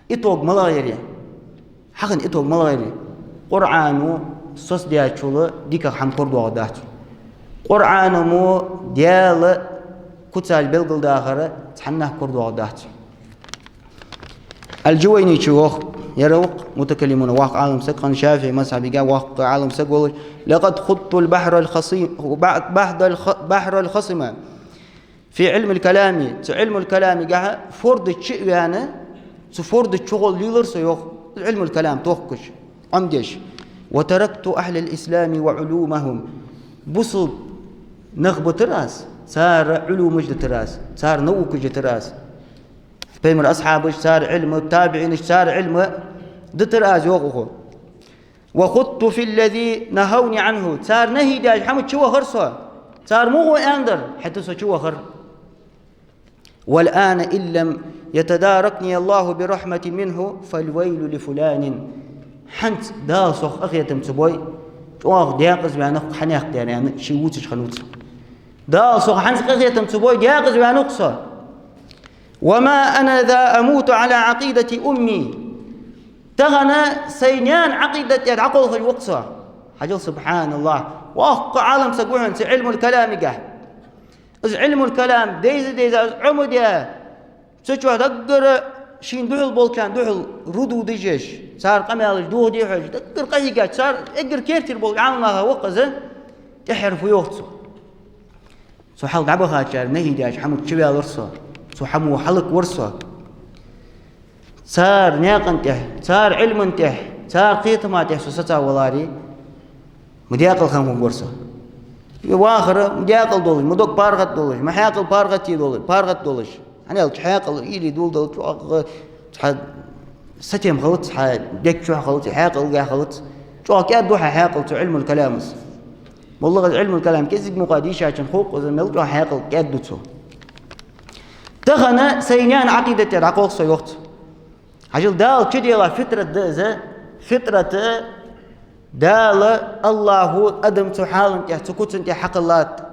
итог малагӀа яр? Хьахин итог малагӀа яр? Къуръано соцадаьчул дикагӀа хӀама корадоагӀаргдац. Къуръано-м Даьла куцаш белгалдахар цхьаннахьа корадоагӀаргдац. Аль-Джувайничо йоах, яр ва-кх мутакаллимунех воккха Ӏалам саг, кхы ШафиӀий мазхӀабагахьа воккха Ӏалам саг волаш: لقد خضت البحر الخصم، بحر الخ-، بحر الخصم في علم الكلام. Цу Ӏилмул-каламагахьа форда чу а ваьнна, цу форда чугӀолла лелар со, йоах, Ӏилмул-калам тохкаш, Ӏомадеш. وتركت أهل الإسلام وعلومهم. Бусалба нах битар аз, цар Ӏулумаш дитар аз, цар наукаш дитар аз. Пайхамара асхьабаш, цар Ӏилма, табиӀинаш, цар Ӏилма дитар аз, йоах укхо. وخضت في الذي نهوني عنه. Цар нахьи даьча хӀаман чу вахар со. Цар мугӀо аьннадар, хӀаьта со чу вахар. والآن إن لم يتداركني الله برحمة منه فالويل لفلان. ХӀанз Дала сох къахетам ца бой, чӀоагӀа декъаза ваьннав-кх хьанехк дерена, ший вувцаш хиннав цо. Дала сох хӀанз къахетам ца бой, декъаза ваьннав-кх со. وما أنا ذا أموت على عقيدة أمي. Тахан сай наьна Ӏакъидат тӀа дӀакхалхаш ва-кх со. Хьажал, субхьаналлахӀ. Воккха Ӏалам саг ва хьона цу Ӏилмул-каламагахьа. Из Ӏилмул-калам дайза-дайза, из Ӏомадаь, цу чу даггара шийна духьал болчарна духьал ру дувдаш еш, цар къамаьлаш дохаде хьожаш, даггара къахьийгача, цар эггара керттера болча Ӏаламнаха ва-кх из, тӀеххьара фу йоах цо. Цу хьалха дӀабахачар нахьи даьча хӀаман чу ваьлар со, цу хӀамо хьалаквар со. Цар наькъа тӀа, цар Ӏилма тӀа, цар кхетама тӀа со саца валаре, ма декъала хинна хургвар со. Е вахар ма декъала долаш, ма дог паргӀата долаш, ма хьаькъал паргӀата долаш, паргӀата долаш. ХӀана аьлча хьаькъал уйла доладалча, чӀоагӀа цхьа сатем хилац, хьа дег чу хилац, хьаькъалгахьа хилац. ЧӀоагӀа кӀаьдду хьа хьаькъал цу Ӏилмул-каламаца. ВаллахӀи, из Ӏилмул-калам кӀезига мукъагӀа дийшачун хов-кх из, мел чӀоагӀа хьаькъал кӀаьдду цо. Тахан сай наьна Ӏакъидат тӀа дӀакхалх со, йоах цо. Хьажал, Дала чуделла фитрат да из, фитрат, Дала, АллахӀа адам цу хьала тӀа, цу куца тӀа хьакхеллад.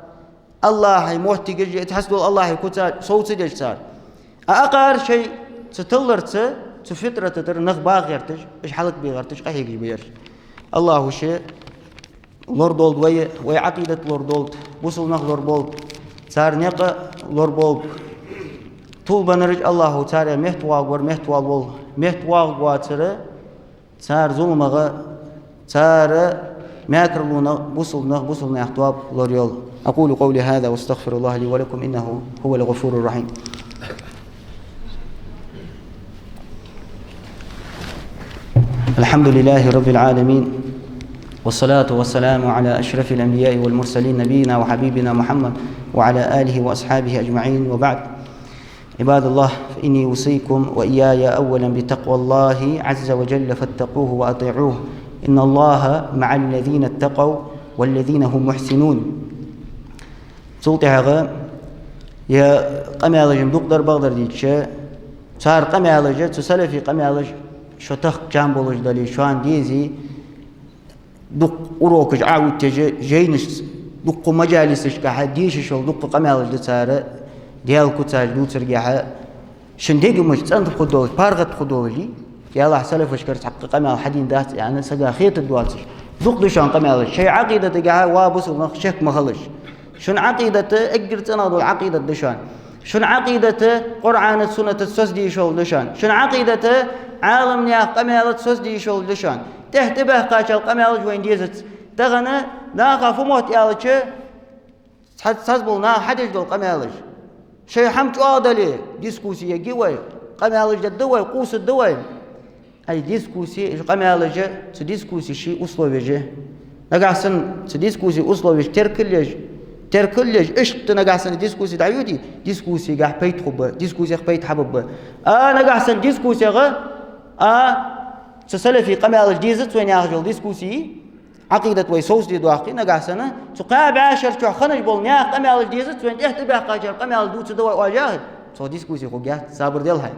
АллахӀа моттигаш, цхьацца дола АллахӀа куц совцадеш цар. А акхар шоай цу тилларца, цу фитрата тӀара нах багӀа гӀерташ, уж хӀалакбе гӀерташ, къахьегаш ба ераш. АллахӀа ший лорадолда вай, вай Ӏакъидат лорадолда, бусалба нах лораболба, цар никъ лораболба. Тилабеннараш АллахӀа царех меттавоагӀаргвар, меттавала вола, меттавоагӀаргвоацар цар зуламах, цар мекарлонах бусалба нах, бусалба наьха тоаба лорайоал. أقول قولي هذا وأستغفر الله لي ولكم إنه هو الغفور الرحيم. الحمد لله رب العالمين، والصلاة والسلام على أشرف الأنبياء والمرسلين نبينا وحبيبنا محمد وعلى آله وأصحابه أجمعين، وبعد. عباد الله، فإني أوصيكم وإياي أولا بتقوى الله عز وجل، فاتقوه وأطيعوه، إن الله مع الذين اتقوا والذين هم محسنون. Цул тӀехьагӀа ер къамаьлаш-м дукха дар, бакъдар дийцача, цар къамаьлаш, цу салафий къамаьлаш шо тахка чам болаш дале, шоана дезе, дукха урокаш Ӏоутташ, жайнашца, дукха мажалисашкахьа дешаш йола дукха къамаьлаш да цар, Даьла куцаш дувцаргахьа, шун дегамаш цӀена хургдолаш, паргӀата хургдолаш, ялахь салафашкара цхьаккха къамаьл хьадена дац аьнна, сага хетаргдоацаш. Дукха да шоана къамаьлаш. Шоай Ӏакъидатагахьа, ва бусалба нах, шек ма хилалаш. Шун Ӏакъидат эггара цӀенагӀа дола Ӏакъидат да шоана. Шун Ӏакъидат Къуръанаца, суннатаца соцаде йиш йолаш да шоана. Шун Ӏакъидат Ӏаламнаьха къамаьлаца соцаде йиш йолаш да шоана. ТӀехьа тӀабаьхкачар къамаьлаш вайна дезац. Тахан наха фу мотт аьлча, цхьацца, цхьацца бола наха хьадеш дола къамаьлаш. Шоай хӀама чӀоагӀа дале, дискусси ергья вай, къамаьлаш дергда вай, къувсаргда вай. Ай, дискусси, уж къамаьлаш, цу дискуссе ший условеш я. Нагахьа санна цу дискуссе условеш теркал еш, теркал еш, иштта нагахьа санна дискуссе дӀайоде, дискуссегахьа пайда хургба, дискуссех пайда хьабаргба. А нагахьа санна дискуссегӀа, а, цу салафий къамаьлаш дезац вайна яхаш йола дискусси, Ӏакъидат вай совцаде доаккхе, нагахьа санна цу кхаь бӀаь шера чухь хиннаш бола наьха къамаьлаш дезац вайна, тӀехьа тӀабаьхкачар къамаьлаш дувцаргда вай оале яхе, цох дискусси хургьяц, сабар делахь.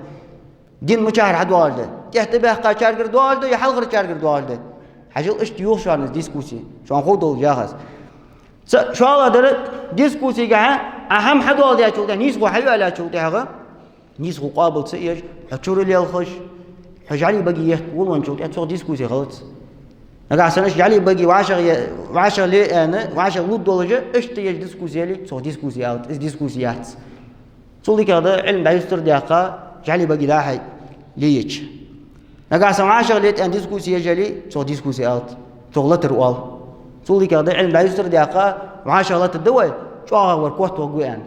Дин мичахьара хьадоагӀаш да? ТӀехьа тӀабаьхкачаргара доагӀаш да е хьалхарчаргара доагӀаш да? Хьажал, иштта йоах шоана из дискусси, шоана ховргдолаш ях аз. Ца, шоллагӀа дар дискуссегахьа, Ӏа хӀама хьадоаладаьчул тӀехьа, нийсхо хьайоалаяьчул тӀехьагӀа, нийсхо къоабал ца еш, хьо чура лелхаш, хьо жӀали баге етта волавенначул тӀехьа цох дискусси хилац. Нагахьа санна иштта жӀали баге вӀашагӀ е-, вӀашагӀле аьнна, вӀашагӀлургдолаш, иштта еш дискусси яле, цох дискусси алац, из дискусси яц. Цул дикагӀа да Ӏилма дӀаюстара даьккха, жӀали баге дӀа-хьа лееча. Нагахьа санна вӀашагӀле аьнна дискусси еш яле, цох дискусси алац, цох латар оал. Цул дикагӀа да Ӏилма дӀаюстара даьккха, вӀашагӀлатаргда вай, чӀоагӀагӀвар котваргва аьнна.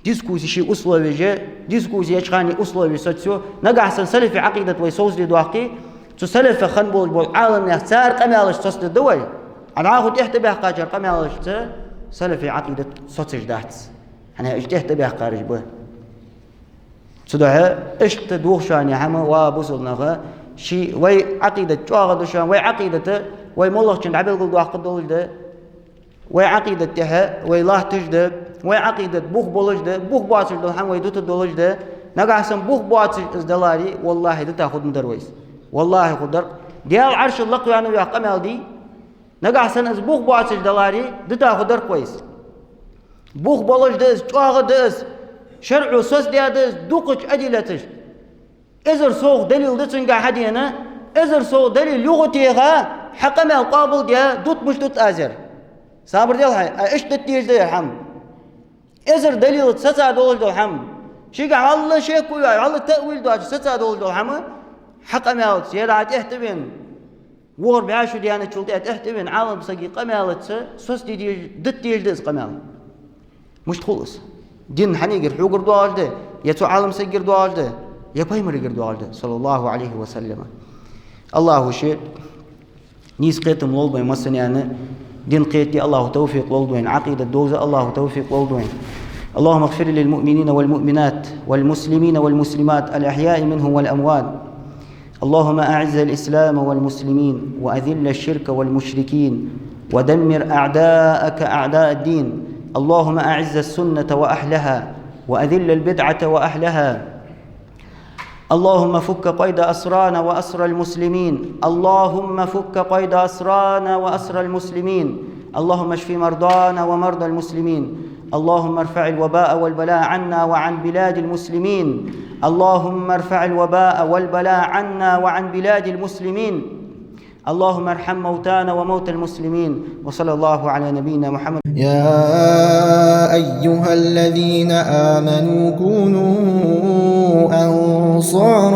Дискуссе ший условеш я, дискуссе еча хана условеш соцаю. Нагахьа санна салафий Ӏакъидат вай совцаде доаккхе, цу салафех хинна болаш бола Ӏаламнаьха цар къамаьлашца соцадергда вай. Ӏа дӀахо тӀехьа тӀабаьхкачар къамаьлашца салафий Ӏакъидат соцаш дац. ХӀана аьлча уж тӀехьа тӀабаьхкараш ба. Цудухьа иштта дувц шоана ер хӀама, ва бусалба нах, ший вай Ӏакъидат чӀоагӀа да шоана, вай Ӏакъидат вай моллагӀчунна дӀабелгалдоаккхаргдолаш да, вай Ӏакъидата тӀехьа вай латташ да, вай Ӏакъидат бух болаш да, бух боацаш дола хӀама вай дутаргдолаш да. Нагахьа санна бух боацаш из даларе, валлахӀи, дита хургдар вай из. ВаллахӀи, хургдар. Даьла Ӏаршал лакхваьнна ваьха къамаьл дий, нагахьа санна из бух боацаш даларе, дита хургдар вай из. Бух болаш да из, чӀоагӀа да из, шарӀо соцадаь да из, дукхача адиллаташа. Эзар совгӀа далил да цунгахьа хьадена, эзар совгӀа далил юхатеха, хьа къамаьл къоабалдаь, дут муш дут аз ер. Сабар делахь, а иштта дита дезаш да ер хӀама. Эзар далилаца соцадолаш дола хӀама. Шийгахьа вӀалла шек а йоацаш, вӀалла таъвил доацаш соцадолаш дола хӀама, хьа къамаьлаца, е дӀа тӀехьа тӀавена, ворхӀ бӀаь шу даьнначул тӀехьа тӀехьа тӀавена Ӏаламсага къамаьлаца соцаде дезаш, дита дезаш да из къамаьл. Мишта хул из? Дин хьанагара, хьогара доагӀаш да, е цу Ӏаламсагагара доагӀаш да, е пайхамарагара доагӀаш да, صلى الله عليه وسلم. АллахӀа ший нийса кхетам лолда вайна массанена, дин кхетаде АллахӀа тавфикъ лолда вайна, Ӏакъидат довза АллахӀа тавфикъ лолда вайна. اللهم اغفر للمؤمنين والمؤمنات والمسلمين والمسلمات الأحياء منهم والأموات. اللهم أعز الإسلام والمسلمين وأذل الشرك والمشركين ودمر أعداءك أعداء الدين. اللهم أعز السنة وأهلها وأذل البدعة وأهلها. اللهم فك قيد أسرانا وأسرى المسلمين. اللهم فك قيد أسرانا وأسرى المسلمين. اللهم اشف مرضانا ومرضى المسلمين. اللهم ارفع الوباء والبلاء عنا وعن بلاد المسلمين. اللهم ارفع الوباء والبلاء عنا وعن بلاد المسلمين. اللهم ارحم موتانا وموتى المسلمين. وصلى الله على نبينا محمد. يا أيها الذين آمنوا كونوا أنصار